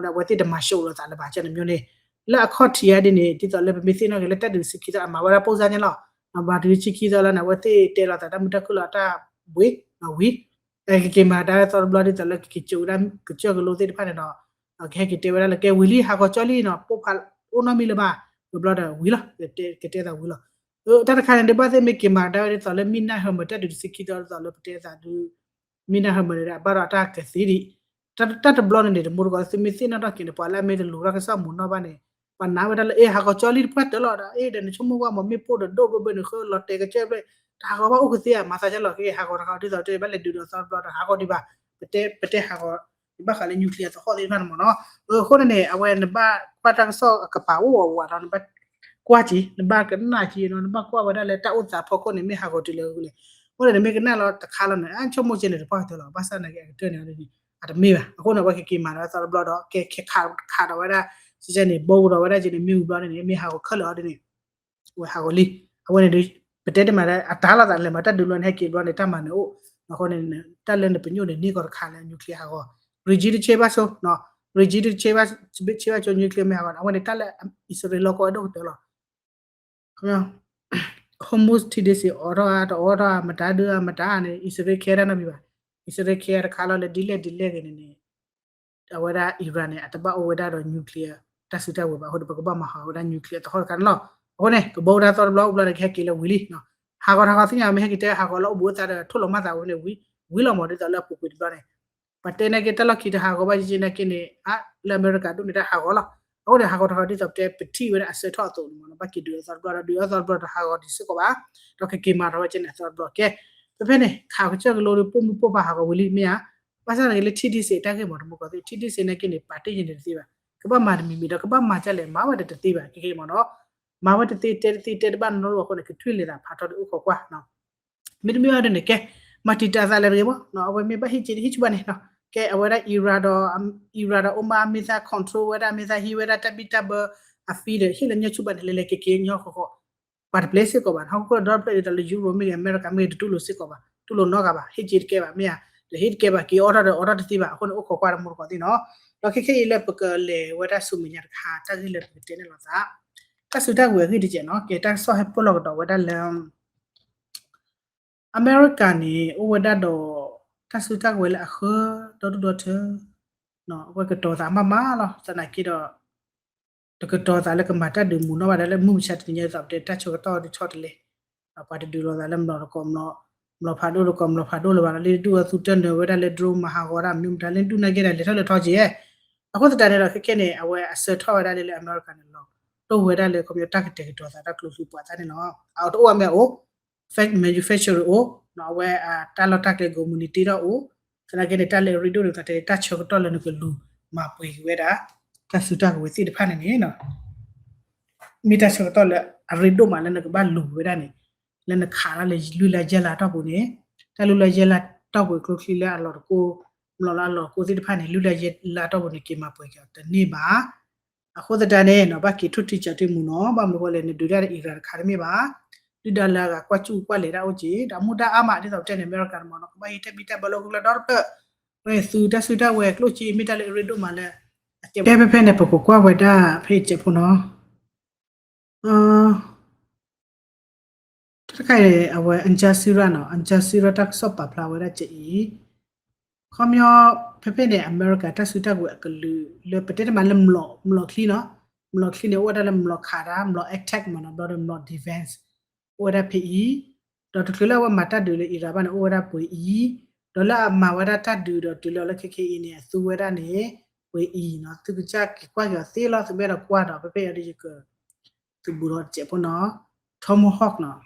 အဝဲသ့ၣ်တမၤၡိးလိာ်သးလၢၤဘၣ် ကဲတမံၤန့ၣ် လၢအခီၣ်ထံးအါဒ်န့ၣ် ဒ်သိးလၢပမ့ၢ်သ့ၣ်နီၣ်က့ၤလၢတၢ်ဒုးတဆံခံသီအမၤဝဲဒၣ်ပိၢ်စၢ်န့ၣ်လီၤ ဘၣ်တုၤတဆံခံသီလီၤန့ၣ် အဝဲသ့ၣ်တဲလိာ်သးတၢ်မုာ်တၢ်ခုၣ်လီၤတၢ်ဘှံး ဝံၤ ကက့ၤမၤဒါသီတဘျီဒ်သိးလၢကက့ၤကၠိဝဲဒၣ်ကစၢၢ်ကလိသ့ၣ်တဖၣ်န့ၣ်ဒီး ကဟဲက့ၤတဲဝဲဒၣ်လၢကဲဝံၤလံ ဟးဂီၤကၠီလံနီၤ ပိၢ်ဖးအိၣ်နီတမံၤလၢၤဘၣ် ဝံၤဘျီဒီးဝံၤလီၤ ကတဲသးဝံၤလီၤ တၢ်တခါန့ၣ် ဒ်ဘၣ်သ့ၣ်မ့ၢ်က့ၤမၤကဒါဝဲဒ်သိးလၢ Midnight Hammer တၢ်ဒုးတဆံခံသီဒ်သိးလၢပတဲသးဒုး Midnight Hammer န့ၣ် အဘၣ်ဒီးတၢ်ကသ့ဒံး တၢ်တဘျီန့ၣ်န့ၣ် တမူတကိးသုမ့ၢ်သ့ၣ်နီၣ်ထီၣ်က့ၤန့ၣ် ပှၤလၢအမ့ၢ်တလူၤထီၣ်ကစီၣ်မူၤနီၣ်ဘၣ်န့ၣ် ပှၤနာ်ဝဲဒၣ်လၢ အ့ ဟးဂီၤကၠီလံတပှၢ်တၢၢ်လီၤဒီး အ့ ဒီးနဆိကမိၣ်ကွၢ်မ့ၢ်မ့ၣ်ပိၢ်ဒီးဒိၣ်ဘၢဘၢန့ၣ် ဃၢလီၤတဲာ်ကစၢၢ်ဖျၢၣ် တဟးဂီၤဘၣ်အိၣ်ကသ့ဧါ မၤသးဒ်လီၤ ကဟးဂီၤတဟးဂီၤဒ်သိးတဲဘၣ်လဲၤဒုးဒီးသီတဘျီဒီးဟးဂီၤဒံးဘၣ် ပတဲ ပတဲဟးဂီၤ ဘၣ်ဃးလၢ nuclear သဟီၣ်သ့ၣ်တဖၣ်န့ၣ်မ့ၢ်နီၤ အဃိန့ၣ်န့ၣ် အဝဲနဘၣ်ကွၢ်တၢ်ကစီၣ်အကပၤအိၣ်အဝဲဒီး နဘၣ်ကွၢ်က့ၤ နဘၣ်ကနၣ်က့ၤနီၤ နဘၣ်ကွၢ်ဝဲဒၣ်လၢတၢ်အိၣ်သးဖီခိၣ်န့ၣ် မ့ၢ်ဟးဂီၤတုၤလၢအဂုၤလဲၣ် အဃိန့ၣ်နမ့ၢ်ကနၣ်လီၤတခါလီၤန့ၣ် အဆိကမိၣ်ကဲန့ၣ်တပှၢ်ကတၢၢ်လီၤ ဘၣ်ဆၣ်နာ်က့အကတၢၢ်န့ၣ် အတမ့ၢ်ဘၣ် အဃိန့ၣ် အဝဲကက့ၤမၤဒီးသီတဘျီဒီး ကဲခဲခးဒီးဝဲဒၣ် ကဲန့ၣ် ဘီကဒီးဝဲဒၣ်ကဲန့ၣ် မ့ၢ်ဝံၤဘျီန့ၣ်န့ၣ် မ့ၢ်ဟးဂီၤခဲလၢာ်အီၤဒ်န့ၣ် ဝဲဟးဂီၤလံ အဝဲန့ၣ်ဒီး ပတဲတမံၤလၢ အတၢ်လီၤသးလဲၤမၤတၢ်ဒုးဘျီန့ၣ် ဟဲက့ၤဘျီန့ၣ် တၢ်မၤနၢၤအိၣ် အဃိန့ၣ် တၢ်လၢနပညိၣ်န့ၣ် န့ၢ်ကီးတခါလၢ nuclear ဟးဂီၤ regime တဆဲးဘၣ်ဆိ regime တဆဲးဘၣ်ဆိ nuclear မ့ၢ်ဟးဂီၤန့ၣ် အဝဲန့ၣ်တၢ်လၢ အံၣ်စရ့လးလီၢ်ကီၢ်ဝဲဒိၣ်ကတၢၢ်လီၤ Hormuz ထံဒ့စ့ၣ် အိးထီၣ်ဧါ တအိးထီၣ်ဧါ မတၤဒုးဧါ မတၤန့ၣ် အံၣ်စရ့လးခဲဒၣ်နီတမံၤဘၣ် အံၣ်စရ့လးခဲတခါလီၤ လၢဒ်လဲၣ်ဒ်လဲၣ်ဂ့ၤန့ၣ်န့ၣ် အဝဲဒၣ် Iran န့ၣ် အတဘၣ်အိၣ်ဝဲဒၣ်ဒီး nuclear တၢ်စုတၢ်ဝဲၤဘၣ် အဃိန့ၣ် ပကဘၣ်မၤဟးဂီၤဝဲဒၣ် nuclear သဟီၣ်တခါန့ၣ်လီၤ အဃိန့ၣ် ကဘီဝဲဒၣ်သီတဘျီအိၣ်ဘျီန့ၣ် ကဟဲက့ၤလၢဝံၤလံ ဟးဂီၤတဟးဂီၤသ့ၣ်ညါ မ့ၢ်ဟဲက့ၤတဲဟးဂီၤလၢအိၣ်ဘူးအသးဒီး ထိၣ်လီၤမၢ်သးဝဲန့ၣ် ဝံၤလီၤမး ဒ်သိးလၢအပူၤကွံာ်တဘျီန့ၣ် ပတဲနာ်က့ တၢ်လီၢ်ခံတဟးဂီၤဘၣ်ယံာ်ယံာ်နာ်က့န့ၣ် အါ လၢအမဲရကၤဒိၣ်န့ၣ် တၢ်ဟးဂီၤလီၤ အဃိန့ၣ် ဟးဂီၤတဟးဂီၤဒ်သိးပတဲ ပထံၣ်ဝဲဒၣ်အစၢထီၣ်အသိးန့ၣ်မ့ၢ်နီၤ ဘၣ်က့ၤဒုးအသီတဘျီဒီး ဒုးအသီတဘျီဒီးဟးဂီၤဒံးစ့ၢ်ကီးဘၣ် ဒီးကက့ၤမၤထီၣ်ဝဲကဲန့ၣ်အသီတဘျီ ကဲ ဖဲဖဲန့ၣ် ခးကစၢၢ်ကလိဒီး ပိာ်မုၣ်ပိာ်ခွါဟးဂီၤဝံၤလံမ့ၢ်ဧါ ဘၣ်ဆၣ်နာ်က့လၢ ထံဒ့စ့ၣ် တၢ်ဂ့ၢ်မ့ၢ်တမူကီၢ်သ့ၣ် ထံဒ့စ့ၣ်နာ်က့န့ၣ် ပာ်တ့ၢ်ယံၤန့ၣ်တသ့ဘၣ် ကဘၣ်မၤတမံၤမံၤဒီး ကဘၣ်မၤဒ်လဲၣ် မၤဝဲတသ့ဘၣ် ကဲကဲမ့ၢ်နီၤ မၤဝဲတသ့ တဲတသ့ တဲတဘၣ်နီတဘျီအဃိန့ၣ် ကထွံၣ်လဲၤသးဖးထီဒီးအိၣ်ခိးကွၢ် မ့တမ့ၢ်ဘၣ်ဒ်န့ၣ် ကဲ မၤတံာ်တာ်သးလၢတဂ့ၤမ့ၢ်နီၤ အဝဲမ့ၢ်ဘၣ်ဟ့ၣ်က့ၤဟ့ၣ်ဆူၣ်ဘၣ်န့ၣ်နီၤ ကဲ အဝဲဒၣ် Iran ဒီး Iran ဒီး Oman မ့ၢ်သး control ဝဲဒၣ် မ့ၢ်သးဟံးဝဲဒၣ်တၢ်ဘံၣ်တၢ်ဘၢအ fee ဒီး ဟ့ၣ်လၢညါဆူၣ်ဘၣ်န့ၣ် လဲၤလဲၤက့ၤက့ၤညီဃီဃီ ပှၤတပျဲစ့ၢ်ကီးဘၣ် ဟီၣ်ခိၣ်ဒီတဖျၢၣ်ဒ်သိးလၢ Europe မ့ၢ်ဂ့ၤ အမဲရကၤမ့ၢ်ဂ့ၤ တတူၢ်လိာ်စ့ၢ်ကီးဘၣ် တူၢ်လိာ်နီတဂၤဘၣ် ဟ့ၣ်က့ၤတကဲဘၣ် မ့ၢ်ဧါ ဒီးဟ့ၣ်တကဲဘၣ် က့ၤအိးထီၣ်ဒီးအိးထီၣ်တသ့ဘၣ် အဃိန့ၣ် အိၣ်ခိးကွၢ်တမူတကိးသ့ၣ်နီၤ ဒီးခဲခဲအံၤလၢပကလဲၤဝဲဒၣ်ဆူမဲာ်ညါတခါ တၢ်ဂ့ၢ်လၢပကတဲန့ၣ်လိာ်သး တၢ်စုတၢ်ဝဲၤအဂ့ၢ်တကဲးနီၤ ကဲတၢ်ကစီၣ်ဟဲပၢၢ်လီၤကဒီးဝဲဒၣ်လၢ အမဲရကၤန့ၣ် အိၣ်ဝဲဒၣ်ဒီး တၢ်စုတၢ်ကဝဲၤလၢအဃၢဒီဒူၣ်ဒီထၢ အဝဲကတီၤသးမးမးလီၤ သနာ်က့ဒီး တကတီၤသးလၢကမၤတၢ်ဒုးမူးနီၣ်ဘၣ်ဒီး လၢမုၢ်မဆါတနံၤညါဒ်သိးပတဲ တၢ်ဆၢကတီၢ်ဒုးဆီတလဲ ပှၤတဒုးလိာ်သးလၢ မလီၤတကိးမလီၤဖးဒိၣ်တကိးမလီၤဖးဒိၣ်လၢၤဘၣ်လီၤ လၢဒူၣ်အသူတၢ်နၢၤဝဲဒၣ်လၢ drone မၤဟးဂီၤဒၣ်မနုၤမတၤလၢဒူၣ်နာ်က့ဒၣ်လဲၤထီၣ်လဲၤထီက့ၤ အဃိသတးန့ၣ်ဒီး ခဲခဲန့ၣ် အဝဲအဆၢထီၣ်ဝဲဒၣ်လၢ လၢအမဲရကၤန့ၣ်လီၤ တိၢ်ဝဲဒၣ်လၢ ခီပညီတၢ်ကတဲာ်ကတီၤသးတၢ်ကျိချံပှၤသးန့ၣ်လီၤ အတအိၣ်အမဲာ်အိၣ် manufacturing အိၣ် အဝဲတၢ်လီၢ်တၢ်ကျဲ ကိးမုၢ်နံၤတ့ထီၣ်အိၣ် သနာ်က့န့ၣ် တၢ်လၢအရ့ဒိၣ်န့ၣ် သးတဲ တၢ်ဆၢကတီၢ်လၢနကလူၤမၤပှဲၤက့ၤဝဲဒၣ် တၢ်စုတၢ်ကဝဲၤသ့ၣ်တဖၣ်န့ၣ်န့ၣ် မ့ၢ်တၢ်ဆၢကတီၢ်လၢအရ့ဒိၣ်မးလၢနကဘၣ်လူၤဝဲဒၣ်န့ၣ် လၢနခးတၢ်လၢလွံၢ်လါယဲၢ်လါတီၢ်ပူၤန့ၣ် တၢ်လွံၢ်လါယဲၢ်လါ တၢ်ဝဲၤကျိချံလၢအလီၢ်တကိး, မျိာ်လၢအလီၢ်တကိးသ့ၣ်တဖၣ်န့ၣ် လွံၢ်လါယဲၢ်လါတီၢ်ပူၤန့ၣ် က့ၤမၤပှဲၤက့ၤအီၤတန့ၢ်ဘၣ်. အဃိသတးန့ၣ် ဘၣ်က့ၤထိၣ်ထံကၠးထံမူနီၤ, ဘၣ်မနုၤဃိလဲၣ် နဒုးတၢ်ဒီး Iran တခါတမ့ၢ်ဘၣ်, ဒုၣ်ဒါလၢအဂၤကွၢ်စူၣ်ကွၢ်လဲၤတၢ်အိၣ်က့ၤ ဒီးမူဒါအါမး ဒ်သိးပတဲန့ၣ် အမဲရကၤန့ၣ်မ့ၢ်နီၤ ကဘၣ်ဟံးတၢ်ဘံၣ်တၢ်ဘၢလၢဟီၣ်ခိၣ်ချၢဒီတဖျၢၣ်, ဝဲန့ၣ်သုတၢ်စုတၢ်ဝဲၤကျိၣ်စ့ မ့ၢ်တၢ်လၢအရ့ဒိၣ်မးလၢ အကဲဖဲဖဲန့ၣ် ပကကွၢ်ဝဲဒၣ်ဖဲအံၤစဲးဖိနီၤ. တၢ်တခါအံၤ အဝဲ Al Jazeera နီၤ, Al Jazeera တၢ်ကစီၣ်ပာ်ဖျါဝဲဒၣ်စဲးအံၤ, ခီပညီ ဖဲဖဲန့ၣ် အမဲရကၤတၢ်စုတၢ်ဝဲၤအကလုာ်လၢပတဲတမံၤလၢမျိာ်, မျိာ်ချံနီၤ, မျိာ်ချံန့ၣ် အိၣ်ဝဲဒၣ်လၢမျိာ်ခးတၢ်, မျိာ် attack မ့ၢ်နီၤ, ဘျီဒီးမျိာ် defense အိၣ်ဝဲဒၣ်ဖဲအံၤ, ဒီးတချုးလၢအဝဲမၤတၢ်ဒုးလၢ Iran ဘၣ်န့ၣ် အိၣ်ဝဲဒၣ်ပှ့ၤအံၤ, ဒီးလၢအမၤဝဲဒၣ်တၢ်ဒုးဒီးတုၤလၢအီၤလၢခဲခဲအံၤန့ၣ် အသူဝဲဒၣ်န့ၣ် ပှ့ၤအံၤနီၤ, သုကစၢ်က့ၤကွၢ်က့ၤအီၤသ့လီၤ, သုမ့ၢ်အဲၣ်ဒိးကွၢ်ဒီး ဖဲဖဲအံၤဒီးယက သုးဘူးဒီးတစဲးဖိနီၤ, Tomahawk နီၤ,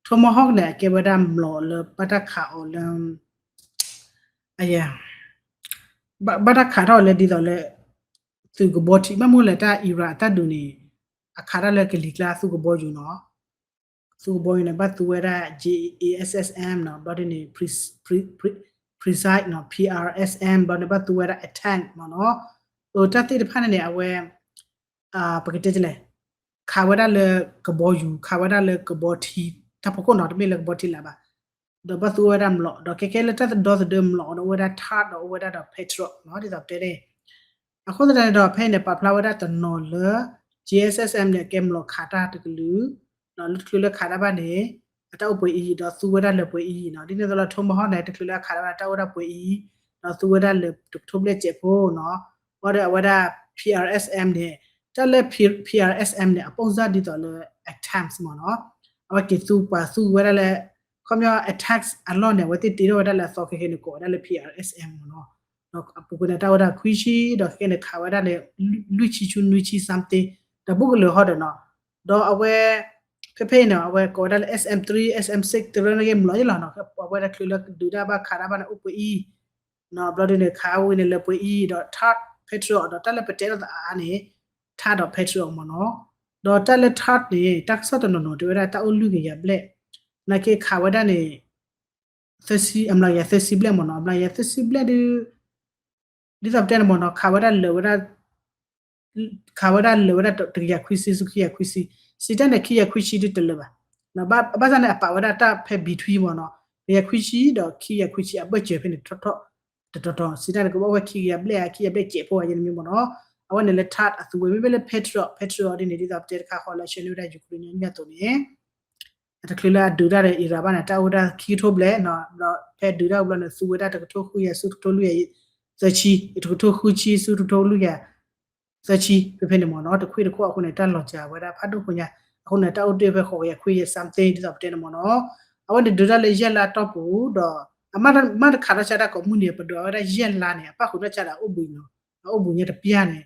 Tomahawk န့ၣ် အကဲဝဲဒၣ်မျိာ်လၢဘၣ်တၢ်ခးအီၤလၢ ဘၣ်တၢ်ခးထီၣ်လၢဒ်သိးလၢ သုးကဘီထံ ဘၣ်မနုၤလဲၣ် တၢ် Iran အတၢ်ဒုးန့ၣ် အခးတၢ်လၢကလံၤကျါ သုးကဘီယူၤနီၤ, သုးကဘီယူၤန့ၣ် ဘၣ်သူဝဲဒၣ် JASSM နီၤ, ဘျီဒ်န့ၣ် Precise နီၤ, PRSM ဘျီန့ၣ် ဘၣ်သူဝဲဒၣ် Attack မ့ၢ်နီၤ, တၢ်သ့ၣ်တဖၣ်န့ၣ်န့ၣ် အဝဲ ပကတဲလဲၣ်, ခးဝဲဒၣ်လၢကဘီယူၤ, ခးဝဲဒၣ်လၢကဘီထံ, တၢ်ဖီခိၣ်နီၤ, တမ့ၢ်လၢကဘီထံလၢၤဘၣ်, ဒီးဘၣ်သူဝဲဒၣ်မျိာ်, ဒီးခဲခဲလၢတၢ်ဒီသဒၢမျိာ်ဒီး အိၣ်ဝဲဒၣ် THAAD ဒီးအိၣ်ဝဲဒၣ်ဒီး Patriot နီၤ, ဒ်သိးပတဲန့ၣ်, အဃိသတးန့ၣ်ဒီး ဖဲအံၤန့ၣ် ပာ်ဖျါဝဲဒၣ်တနီၤလၢ JSSM န့ၣ် အကဲမျိာ်ခးတၢ်တကလုာ်, လၢတချုးလၢခးတၢ်ဘၣ်န့ၣ် အတၢ်အိၣ်ပှဲၤအံၤ ဒီးသူဝဲဒၣ်လၢပှဲၤအံၤနီၤ, ဒ်န့ၣ်အသိးလီၤ Tomahawk န့ၣ် တချုးလၢအခးတၢ်ဘၣ်န့ၣ် တၢ်အိၣ်ဒၣ်ပှဲၤအံၤ, ဒီးသူဝဲဒၣ်လၢတကထိဘျဲၣ်စဲးဖိနီၤ, ဘၣ်ဒီးအဝဲဒၣ် PRSM န့ၣ်, တၢ်လၢ PRSM န့ၣ် အပိၣ်စၢ်ဒ်သိးလၢ ATACMS မ့ၢ်နီၤ, အဝဲက့ၤသူပှၤသူဝဲဒၣ်လၢ ခီပညီ ATACMS အလီၢ်န့ၣ် အဝဲသ့ၣ်တ့ထီၣ်ဝဲဒၣ်လၢအသီခဲခဲန့ၣ် ကိးဝဲဒၣ်လၢ PRSM မ့ၢ်နီၤ, ဒီးအပူၤကွံာ်န့ၣ် တၢ်အိၣ်ဒၣ်ခွံဆံ, ဒီးခဲခဲန့ၣ် ခးဝဲဒၣ်န့ၣ် လွံၢ်ဆံဆူနွံဆံ something, ဒီးဘူးကလၢာ်ဟီဒီးနီၤ, ဒီးအဝဲ ဖဲဖဲအံၤန့ၣ် အဝဲကိးဝဲဒၣ်လၢ SM three, SM six တရၢန့ၣ်က့ၤမျိာ်ယဲလီၤနီၤ, အဝဲဒၣ်ချုးလၢဒုးတၢ်ဘၣ်ခးတၢ်ဘၣ်န့ၣ် အိၣ်ပှဲၤအံၤ, ဘျီဒ်န့ၣ် ခးဝံၤန့ၣ်လၢပှဲၤအံၤ ဒီး THAAD, Patriot ဒီးတၢ်လၢပတဲလိာ်သးအါအါန့ၣ် THAAD ဒီး Patriot မ့ၢ်နီၤ, ဒီးတၢ်လၢ THAAD န့ၣ် တၢ်ကစီၣ်တနီၤနီၤတဲဝဲဒၣ်တၢ်အိၣ်လွံၢ်ကယၤဘျဲၣ်, နာ်က့ခးဝဲဒၣ်န့ၣ် သၢဆံ, အမျးကယၤသၢဆံဘျဲၣ်မ့ၢ်နီၤ, အမျးကယၤသၢဆံဘျဲၣ်ဒုး ဒ်သိးပတဲန့ၣ်မ့ၢ်နီၤ, ခးဝဲဒၣ်လၢာ်ဝဲဒၣ်, ခးဝဲဒၣ်လၢာ်ဝဲဒၣ်တကယၤခွံဆံဆူခံကယၤခွံဆံ, စံးတၢ်န့ၣ် ခံကယၤခွံဆံဒုးတလၢာ်ဘၣ်, ဘၣ်ဆၣ်န့ၣ် အပာ်ဝဲဒၣ်တၢ်ဖဲ between မ့ၢ်နီၤ, တကယၤခွံဆံဒီးခံကယၤခွံဆံ အဘၢၣ်စၢၤဖဲန့ၣ်ထီၣ်ထီၣ်တတီၤတီၤ, စံးတၢ်န့ၣ် ကဘၣ်အိၣ်ဝဲခံကယၤဘျဲၣ်ဧါ ခံကယၤဘျဲၣ်စဲးဖိဧါ ယဲန့ၣ်မ့ၢ်နီၤ, အဝဲန့ၣ်လၢ THAAD အသူဝဲ, မ့မ့ၢ်လၢ Patriot, Patriot ဒ်န့ၣ် ဒ်သိးပတဲတခါဃီလၢအဆှၢန့ၢ်ဝဲဒၣ် Ukraine ညီညီအသိးန့ၣ် အတချုးလၢအဒုးတၢ်ဒီး Iran ဘၣ်န့ၣ် တၢ်အိၣ်ဝဲဒၣ်ခံကထိဘျဲၣ်နီၤ, ဒီးဖဲဒုးတၢ်ဝံၤဘျီန့ၣ် သူဝဲဒၣ်တကထိဃုကယၤဆူတကထိလွံၢ်ကယၤသၢဆံ, တကထိဃုဆံဆူတကထိလွံၢ်ကယၤသၢဆံ, ဖဲဖဲန့ၣ်မ့ၢ်နီၤ, တခွံတခိၣ်အဃိန့ၣ် တၢ်လီၤစှၤဝဲဒၣ်ဖးဒိၣ်ဖိညါ, အဃိန့ၣ် တၢ်အိၣ်တ့ၢ်ဖဲဃိးကယၤခွံကယၤ something ဒ်သိးပတဲန့ၣ်မ့ၢ်နီၤ, အဝဲန့ၣ်ဒုးတၢ်လၢယဲၢ်လါတီၢ်ပူၤဒီး အမ့ၢ်တခးထီၣ်ဆၢတၢ်ကိးမုၢ်နံၤ ပဒွးဝဲဒၣ်ယဲၢ်လါန့ၣ် အပၣ်ဃုာ်ထီၣ်ဆၢဒၣ်အိၣ်ဘှံးနီၤ, အိၣ်ဘှံးညါတပျၢ်န့ၣ်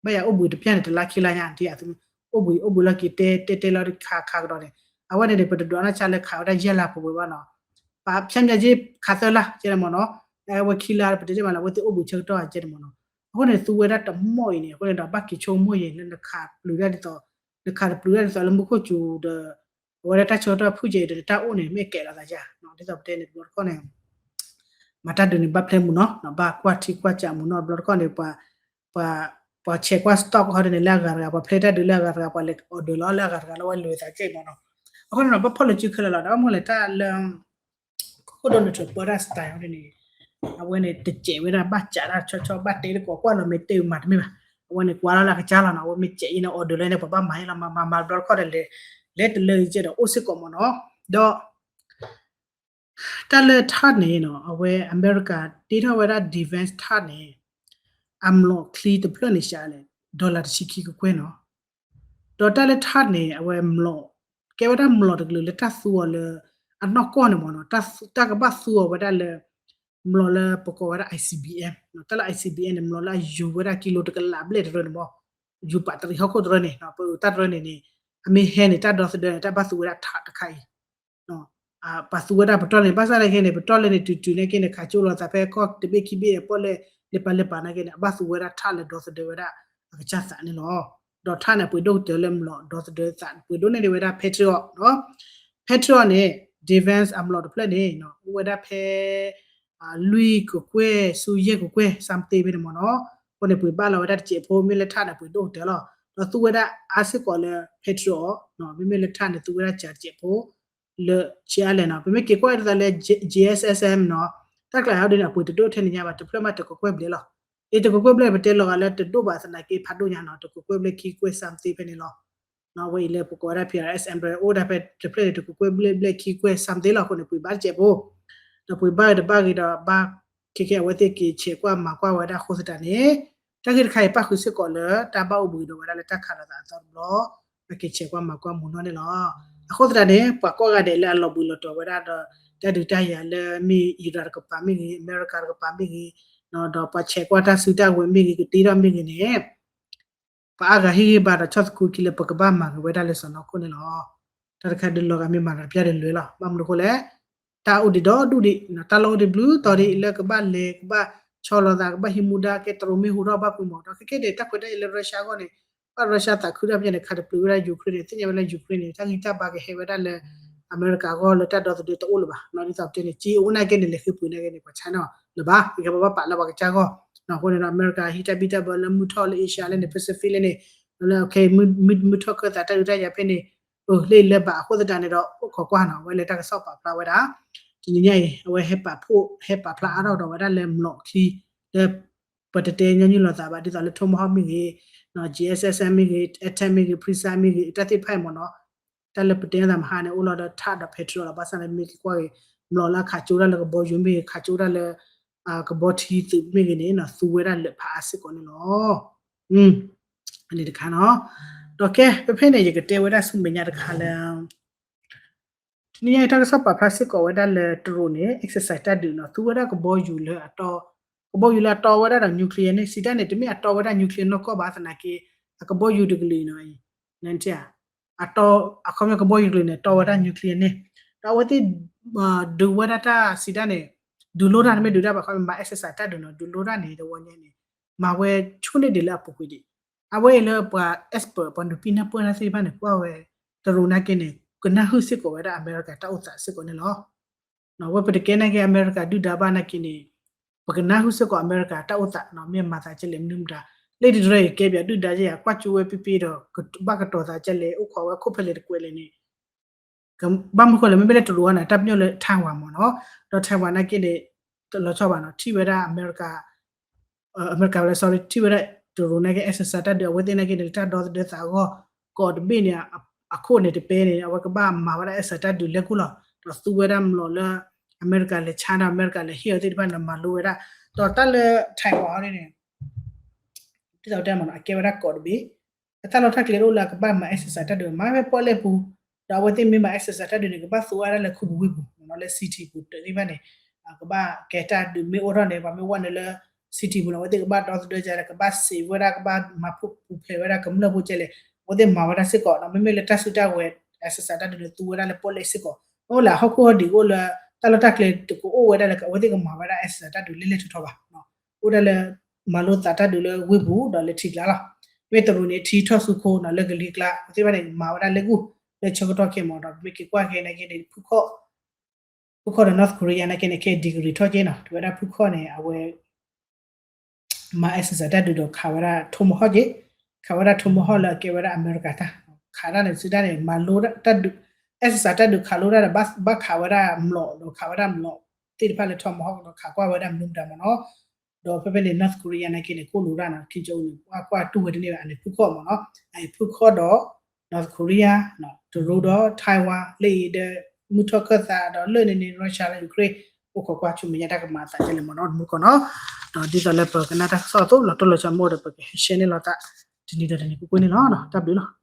ဘၣ်ယၤအိၣ်ဘှံးတပျၢ်န့ၣ် တလါခံလါညါ ဒ်အသု, အိၣ်ဘှံး အိၣ်ဘှံးလီၤက့ၤတဲတဲတဲလီၤခးခးကဒီးန့ၣ်, အဝဲန့ၣ်န့ၣ် ပတဒွးနီၢ်ဆါလၢခးဝဲဒၣ်ယဲၢ်လါပူၤဝဲဘၣ်နီၤ, ပာ်ဖျါမၠးက့ခးသၢလါကဲန့ၣ်မ့ၢ်နီၤ, အဝဲခံလါပတဲတ့ၢ်မးလၢအဝဲသ့ၣ်အိၣ်ဘှံးဆၢကတီၢ်ကဲန့ၣ်မ့ၢ်နီၤ, အဃိန့ၣ် သူဝဲဒၣ်တမီၢ်အံၤန့ၣ် အဃိန့ၣ်ဒီး ဘၣ်က့ၤဆိကမိၣ်အံၤ လၢနခးပျုၤတၢ်ဒ်သိး, နခးတပျုၤတၢ်ဒ်သိးလၢမူခိၣ်စူၤဒီး အဝဲဒၣ်တၢ်ဆၢကတီၢ်ဖုၣ်ကဲအံၤဒီး နတၢ်အိၣ်န့ၣ် မ့ၢ်ကဲလီၤသးယါ, ဒ်သိးပတဲန့ၣ် တဘျီတခီၣ်န့ၣ် မၤတၢ်ဒုးန့ၣ် ဘၣ်ဖျဲမူနီၤ, ဘၣ်ကွၢ်ထံကွၢ်စးမူနီၤ, တဘျီတခီၣ်န့ၣ် ပှၤ, ပှၤဆဲးကွၢ် stock ဟီဒ်န့ၣ် လၢအဂၤတဂၤ, ပှၤဖျဲတၢ်ဒုးလၢအဂၤတဂၤ, ပှၤလဲၤ order လီၤလၢအဂၤတဂၤလၢအဝဲလဲၤသးကဲမ့ၢ်နီၤ, အဃိန့ၣ်ဒီး ဘၣ်ဖီၣ်လၢစုခဲလၢာ်လီၤ, ဒီးဘၣ်မနုၤလဲၣ် တၢ်လၢ ခိၣ်ဒိၣ်န့ၣ် တပၢတၢ် style ဟီဒ်န့ၣ်, အဝဲန့ၣ် တစဲးဝဲဒၣ် ဘၣ်စးတၢ်ဆီဆီ ဘၣ်တဲတကိးကွၢ်လီၤ မ့ၢ်တဲမၤတမ့ၢ်ဘၣ်, အဝဲန့ၣ် ကွၢ်လီၤလၢအကစၢ်လီၤနီၤ, အဝဲမ့ၢ်စဲးအံၤန့ၣ် order လၢန့ၣ် ပှၤဘၣ်မၤအံၤလီၤ, မၤမၤမၤတဘျီတခီၣ်ဒီး လဲၤ, လဲၤတလၢကဲဒီးအိၣ်စ့ၢ်ကီးမ့ၢ်နီၤ, ဒီး တၢ်လၢ THAAD န့ၣ်နီၤ, အဝဲအမဲရကၤတ့ထီၣ်ဝဲဒၣ် defense THAAD န့ၣ်, အမျိာ်ချံတဖျၢၣ်န့ၣ် စးလဲၣ် dollar တဆံခံကကွဲၢ်နီၤ, ဒီးတၢ်လၢ THAAD န့ၣ် အဝဲမျိာ်, ကဲဝဲဒၣ်မျိာ်တကလုာ်လၢတၢ်သူအီၤလၢ အနီၢ်ကီၢ်န့ၣ်မ့ၢ်နီၤ, တၢ်ကဘၣ်သူအီၤဝဲဒၣ်လၢ မျိာ်လၢပကိးဝဲဒၣ် ICBM, တၢ်လၢ ICBM န့ၣ် မျိာ်လၢအယူၤဝဲဒၣ်ကံလိတကလးဘျဲၣ်တရၢန့ၣ်မ့ၢ်, ယူၤပာ်တရံးဟီၣ်ခိၣ်တရၢန့ၣ်, ပတၢ်တရၢန့ၣ်န့ၣ်, အမ့ၢ်ဟဲန့ၣ် တၢ်ဒီသဒၢန့ၣ် တၢ်ဘၣ်သူဝဲဒၣ် THAAD တခါအံၤ ပာ်သူဝဲဒၣ်ပတီၢ်န့ၣ် ဘၣ်ဆၣ်သနာ်က့န့ၣ် ပတီၢ်လၢန့ၣ် တုၤတုၤနာ်က့န့ၣ် ခးကၠိလိာ်သးဖဲကီၢ်တဘ့ၣ်ခံဘ့ၣ်အပီၣ်လဲၣ် လၢပာ်လၢပာ်နာ်က့န့ၣ် အဘၣ်သူဝဲဒၣ် THAAD လၢဒီသဒၢဝဲဒၣ်အကစၢ်သးန့ၣ်လီၤ. ဒီး THAAD န့ၣ် ပှ့ၤဒိၣ်ကတၢၢ်လၢမျိာ်ဒီသဒၢသး ပှ့ၤဒိၣ်န့ၢ်ဒံးဝဲဒၣ် Patriot ဒီး Patriot န့ၣ် defense အမျိာ်တဖျၢၣ်န့ၣ် အိၣ်ဝဲဒၣ်ဖဲ လွံၢ်ကကွဲၢ်ဆူယဲၢ်ကကွဲၢ် something ဖဲန့ၣ်မ့ၢ်နီၤ. အဃိန့ၣ် ပှ့ၤဘၣ်လီၤဝဲဒၣ်တစဲးဖိ မ့မ့ၢ်လၢထၣ်န့ၣ် ပှ့ၤဒိၣ်ကတၢၢ်လီၤ. ဒီးသူဝဲဒၣ်အါစ့ၢ်ကီးလၢ Patriot နီၤ, မ့မ့ၢ်လၢထၣ်န့ၣ် သူဝဲဒၣ်စဲးတစဲးဖိ လၢဆံးအါလဲၣ်နီၤ. ပမ့ၢ်က့ၤကွၢ်ဒ်သိးလၢ J S S M နီၤ, တၢ်ကျးဟီဒ်န့ၣ် အပှ့ၤတဒိၣ်ထဲန့ၣ်ညါဘၣ်, တဖျၢၣ်မးတကကွဲၢ်ဘျဲၣ်လီၤ. အ့ တကကွဲၢ်ဘျဲၣ် ပတဲလီၤဂာ်လၢတဒိၣ်ဘၣ်သနာ်က့ ဖးဒိၣ်ညါနီၤ, တကကွဲၢ်ဘျဲၣ်ခံကွဲၢ် something ဖဲန့ၣ်လီၤ. အဝဲအံၤလၢပကိးဝဲဒၣ် P R S M အိၣ်ဒၣ်ဖဲတဖျၢၣ်န့ၣ် တကကွဲၢ်ဘျဲၣ် ဘျဲၣ်ခံကွဲၢ် something လီၤ. အဃိန့ၣ် ပှ့ၤဘၣ်တစဲးဖိ, ဒီးပှ့ၤဘၣ်တဘၣ်ဂ့ၤဒီးဘၣ် ခဲကဲအဝဲသ့ၣ်က့ၤဆဲးကွၢ်မၤကွၢ်ဝဲဒၣ်အဃိသတးန့ၣ်, တၢ်ဂ့ၢ်တခါအံၤပၣ်ဃုာ်စ့ၢ်ကီးလၢတၢ်ဘၣ်အိၣ်ဘှံးဒီးဝဲဒၣ်လၢတၢ်ခးလိာ်သးအသီတဘျီ, ဘၣ်က့ၤဆဲးကွၢ်မၤကွၢ်မုာ်နီၢ်န့ၣ်လီၤ. အဃိသတးန့ၣ် ပှၤကိးဂၤဒဲးလၢအလီၤဘှံးလီၤတီၤဝဲဒၣ်ဒီး တၢ်ဒုးတၢ်ယၤလၢမ့ၢ် Iran တကပၤမ့ၢ်ဂ့ၤ, အမဲရကၤတကပၤမ့ၢ်ဂ့ၤ, ဒီးပှၤဆဲးကွၢ်တၢ်စုတၢ်ဝဲၤမ့ၢ်ဂ့ၤ ကတ့ထီၣ်မ့ၢ်ဂ့ၤန့ၣ် ပှၤအါဂၤဟ့ၣ်ဂံၢ်ဘါဒီးဆီၣ်သခူခံလၢပကဘၣ်မၤဂ့ၤဝဲဒၣ်လၢစီၢ်နီၤခိၣ်န့ၣ်လီၤ. တၢ်တခါဒုးလီၤဂာ်မ့ၢ်မၤတပျၢ်တလွဲလီၤ. ဘၣ်မနုၤအဃိလဲၣ်, တၢ်အိၣ်ဒံးဒီဒူၣ်ဒံး, တၢ်လီၢ်အိၣ်ဒံးဘျုးတီၤဒံး လၢကဘၣ်လဲၤ ကဘၣ်ဆီလီၤသး ကဘၣ်ဟံးမူဒါ ကဲတရူးမ့ၢ်ဟူထီၣ်ဘၣ်ပှ့ၤမး ဒီးခဲကဲဒဲး တၢ်ခွဲးတၢ်ယာ်လၢ Russia အဂီၢ်န့ၣ်, ဘၣ် Russia သးခုတၢ်ပညါန့ၣ် ခးတပျုာ်ဝဲဒၣ် Ukraine န့ၣ် သ့ၣ်ညါဝဲလၢ Ukraine န့ၣ် တၢ်ဂံၢ်တၢ်ဘါကဟဲဝဲဒၣ်လၢ အမဲရကၤအဂီၢ်လၢတၢ်ဒီသဒၢတအိၣ်လၢၤဘၣ်. ဒ်သိးပတဲန့ၣ် က့အိၣ်နာ်က့န့ၣ် လဲၤဃ့ပှ့ၤနာ်က့န့ၣ် ပှၤဆါနီၤလၢၤဘၣ်, ကဲပဘၣ်ပာ်လၢပှၤကစၢ်ဂီၢ်. အဃိန့ၣ်ဒီး အမဲရကၤဟံးတၢ်ဘံၣ်တၢ်ဘၢလၢမုၢ်ထီၣ်လၢ Asia လၢန့ၣ် Pacific လၢန့ၣ်, လၢ မုၢ်ထီၣ်ခၢၣ်သးတၢ်ဒုးတၢ်ယၤဖဲန့ၣ်, လၢအံၤလၢၤဘၣ်အဃိသတးန့ၣ်ဒီး အိၣ်ခိးကွၢ်နီၤ အဝဲလၢတၢ်ကစီၣ်ပာ်ဖျါဝဲဒၣ် တနံၤညါအံၤ အဝဲဟဲပာ်ဖှိၣ် ဟဲပာ်ဖျါအါထီၣ်ဒီးဝဲဒၣ်လၢမျိာ်ချံ လၢ ပတတဲညီနုၢ်လိာ်သးဘၣ် ဒ်သိးလၢ Tomahawk မ့ၢ်ဂ့ၤ, G S S M မ့ၢ်ဂ့ၤ, attack မ့ၢ်ဂ့ၤ, Prisa မ့ၢ်ဂ့ၤ တၢ်သ့ၣ်တဖၣ်အံၤမ့ၢ်နီၤ, တၢ်လၢပတဲသးမဟါန့ၣ် အိၣ်လီၤဒီးထၣ်ဒီး Patriot လီၤ. ဘၣ်ဆၣ်န့ၣ်မ့ၢ်က့ၤကွၢ်ဂ့ၤ မျိာ်လၢအခးကၠိတၢ်လၢကဘီယူၤမ့ၢ်ဂ့ၤ ခးကၠိတၢ်လၢ ကဘီထံသုးမ့ၢ်ဂ့ၤန့ၣ် သူဝဲဒၣ်လၢာ်ဖးအါစ့ၢ်ကီးန့ၣ်လီၤ. အန့ၣ်တခါနီၤ, ဒီးကဲ ဖဲဖဲန့ၣ် ယကတဲဝဲဒၣ်ဆူမဲာ်ညါတခါလၢ တနံၤညါအံၤ တၢ်ကစီၣ်ပာ်ဖျါစ့ၢ်ကီးဝဲဒၣ်လၢတရူးန့ၣ် exercise တၢ်ဒုးနီၤ သူဝဲဒၣ်ကဘီယူၤလၢအတီ, ကဘီယူၤလၢအတီဝဲဒၣ်ဒီး nuclear န့ၣ် စံးတၢ်န့ၣ် တမ့ၢ်အတီဝဲဒၣ် nuclear နီၢ်ကီၢ်ဘၣ်သနာ်က့ အကဘီယူၤတကလုာ်နီၤအံၤ, နထံၣ်ဧါ, အတီ အခီပညီကဘီယူၤတကလုာ်န့ၣ် တီဝဲဒၣ် nuclear န့ၣ်, ဒီးအဝဲသ့ၣ် ဒုးဝဲဒၣ်တၢ်စံးတၢ်န့ၣ် ဒုးလိတၢ်တမ့ၢ်ဒုးတၢ်ဘၣ်ခီ မၤ exercise တၢ်ဒုးနီၤ ဒုးလိတၢ်န့ၣ် တဝီညါန့ၣ် မၤဝဲဆိန့ၢ်ဒံးလၢအပူၤကွံာ်ဒံး, အဝဲအံၤလၢပှၤ expert ပှၤနုာ်ပံနၢ်ပၢၢ်တၢ်သ့ၣ်တဖၣ်န့ၣ် ကွၢ်ဝဲ တရူးနာ်က့န့ၣ် ကနၢ်ဟုၣ်စ့ၢ်ကီးဝဲဒၣ်အမဲရကၤတၢ်အိၣ်သးစ့ၢ်ကီးန့ၣ်လီၤ. ဝဲပတကဲနာ်က့ အမဲရကၤဒုၣ်ဒါဘၣ်နာ်က့န့ၣ် ပကနၢ်ဟုၣ်စ့ၢ်ကီးအမဲရကၤတၢ်အိၣ်သးနီၤ မ့ၢ်မၤသးကဲလဲၣ်မနုၤမတၤ, လၢတရၢအံၤကဲပၠးဒုၣ်ဒါယဲယၤ ကွၢ်ကၠိဝဲပ့ပ့ဒီး ဘၣ်ကတီၤသးကဲလဲၣ် အိၣ်ခိးဝဲခိၣ်ဖဲလဲၣ်တကွဲးလဲၣ်န့ၣ် ဘၣ်မနုၤဃိလဲၣ် မ့မ့ၢ်လၢတရူးန့ၣ် တၢ်ပညိၣ်လၢ Taiwan မ့ၢ်နီၤ, ဒီး Taiwan နာ်က့န့ၣ် တလီၤဆီဘၣ်နီၤ ထံၣ်ဝဲဒၣ်အမဲရကၤ အမဲရကၤဝဲလၢ sorry ထံၣ်ဝဲဒၣ် တရူးနာ်က့ exercise တၢ်ဒုး အဝဲသ့ၣ်နာ်က့န့ၣ် လၢတၢ်ဒီသဒၢသးအဂီၢ် ကိးတဘ့ၣ်န့ၣ် အခိၣ်န့ၣ်တပဲန့ၣ် အဝဲကဘၣ်မၤဝဲဒၣ် exercise တၢ်ဒုးလဲၤကူၣ်လီၤ, ဒီးသူဝဲဒၣ်မျိာ်လၢ အမဲရကၤလဲၤဆါဒီး အမဲရကၤလဲၤဟ့ၣ်အီၤသ့ၣ်တဖၣ်န့ၣ် မၤလိဝဲဒၣ်, ဒီးတၢ်လၢ Taiwan အီၤန့ၣ် ဒ်သိးတဲမ့ၢ်နီၤ အကဲဝဲဒၣ်ကိးတဘ့ၣ် အတၢ်လီၢ်တၢ်ကျဲတအိၣ်လၢအကဘၣ်မၤ exercise တၢ်ဒုး မၤဖဲပီၣ်လဲၣ်ပူၤ, ဒီးအဝဲသ့ၣ်မ့ၢ်မၤ exercise တၢ်ဒုးန့ၣ် ကဘၣ်သူဝဲဒၣ်လၢခူပူၤဝ့ၢ်ပူၤ လၢ city ပူၤတသ့ၣ်တဖၣ်န့ၣ် ကဘၣ်ကဲတၢ်ဒုးမ့ၢ်အိၣ်ထီၣ်န့ၣ် ပှၤမ့ၢ်ဝဲနုာ်လၢ city ပူၤန့ၣ် အဝဲသ့ၣ်ကဘၣ်ဒီသဒၢကလဲၣ် ကဘၣ်စံးဝဲဒၣ် ကဘၣ်မၤပူၤဖျဲးဝဲဒၣ်ကမျၢၢ်ဖိကလဲၣ် အဝဲသ့ၣ်မၤဝဲဒၣ်စ့ၢ်ကီးနီၤ မ့မ့ၢ်လၢတၢ်စုတၢ်ဝဲၤ exercise တၢ်ဒုးန့ၣ် သူဝဲဒၣ်လၢပီၣ်လဲၣ်စ့ၢ်ကီး မ့ၢ်အိၣ်လၢဟီၣ်ခိၣ်ဟီၣ်ဒံးကအိၣ်လၢ တၢ်လီၢ်တၢ်ကျဲတကအိၣ်ဝဲဒၣ်လၢ အဝဲသ့ၣ်ကမၤဝဲဒၣ် exercise တၢ်ဒုးလဲၤလဲၤထီၣ်ထီၣ်ဘၣ် အိၣ်ဒၣ်လၢ မၤလိသးတၢ်ဒုးလၢဝ့ၢ်ပူၤဒီးလၢထံကျါလီၤ. မ့ၢ်တရူးန့ၣ် ထံထီၣ်ဆူခိနီၤ လၢကလံၤကျါ အဝဲသ့ၣ်တဖၣ်န့ၣ် မၤဝဲဒၣ်လၢဂုၢ် လၢဆၢကတီၢ်ခဲအံၤမ့ၢ်ဒီး ပမ့ၢ်က့ၤကွၢ်က့ၤနာ်က့န့ၣ် ဖုခီၣ် ဖုခီၣ်ဒီး North Korea နာ်က့န့ၣ် ခဲအံၤ degree ထီၣ်က့နီၤ တဲဝဲဒၣ်ဖုခီၣ်န့ၣ် အဝဲ မၤ exercise တၢ်ဒုးဒီးခးဝဲဒၣ် Tomahawk က့ ခးဝဲဒၣ် Tomahawk လၢအကဲဝဲဒၣ်အမဲရကၤတၢ် ခးတၢ်န့ၣ် စုတၢ်န့ၣ် မၤလိတၢ်ဒုး exercise တၢ်ဒုးခးလိတၢ်ဒီး ဘၣ်ခးဝဲဒၣ်မျိာ်ဒီးခးဝဲဒၣ်မျိာ်သ့ၣ်တဖၣ်လၢ Tomahawk ဒီးခးကွၢ်ဝဲဒၣ်မနုၤမတၤမ့ၢ်နီၤ ဒီးဖဲဖဲန့ၣ် North Korea နာ်က့န့ၣ် ကိၣ်လိၤတၢ်နီၤ Kim Jong Un န့ၣ် ကွၢ်ကွၢ်တူၢ်ဝဲတန့ၢ်ဘၣ် အန့ၣ်ဖုခီၣ်မ့ၢ်နီၤ အအံၤဖုခီၣ်ဒီး North Korea တရူးဒီး Taiwan လၢအံၤဒီး မုၢ်ထီၣ်ခၢၣ်သးဒီးလၢန့ၣ်န့ၣ် Russia လၢ Ukraine အိၣ်ခိးကွၢ်ဆူမဲာ်ညါတၢ်ကမၤအသးကလဲၣ်မ့ၢ်နီၤ တမူတကိးနီၤ ဒီးဒ်သိးလၢပကနၣ်တၢ်ကစီၣ်အသိး လီၤတိၢ်လီၤဆီမ့ၢ်အိၣ်ဒီး ပကဟဲ share န့ၢ်လိာ်သး တနံၤဒီးတနံၤကွ့ၢ်ကွ့ၢ်န့ၣ်လီၤ. တၢ်ဘျုးလီၤ.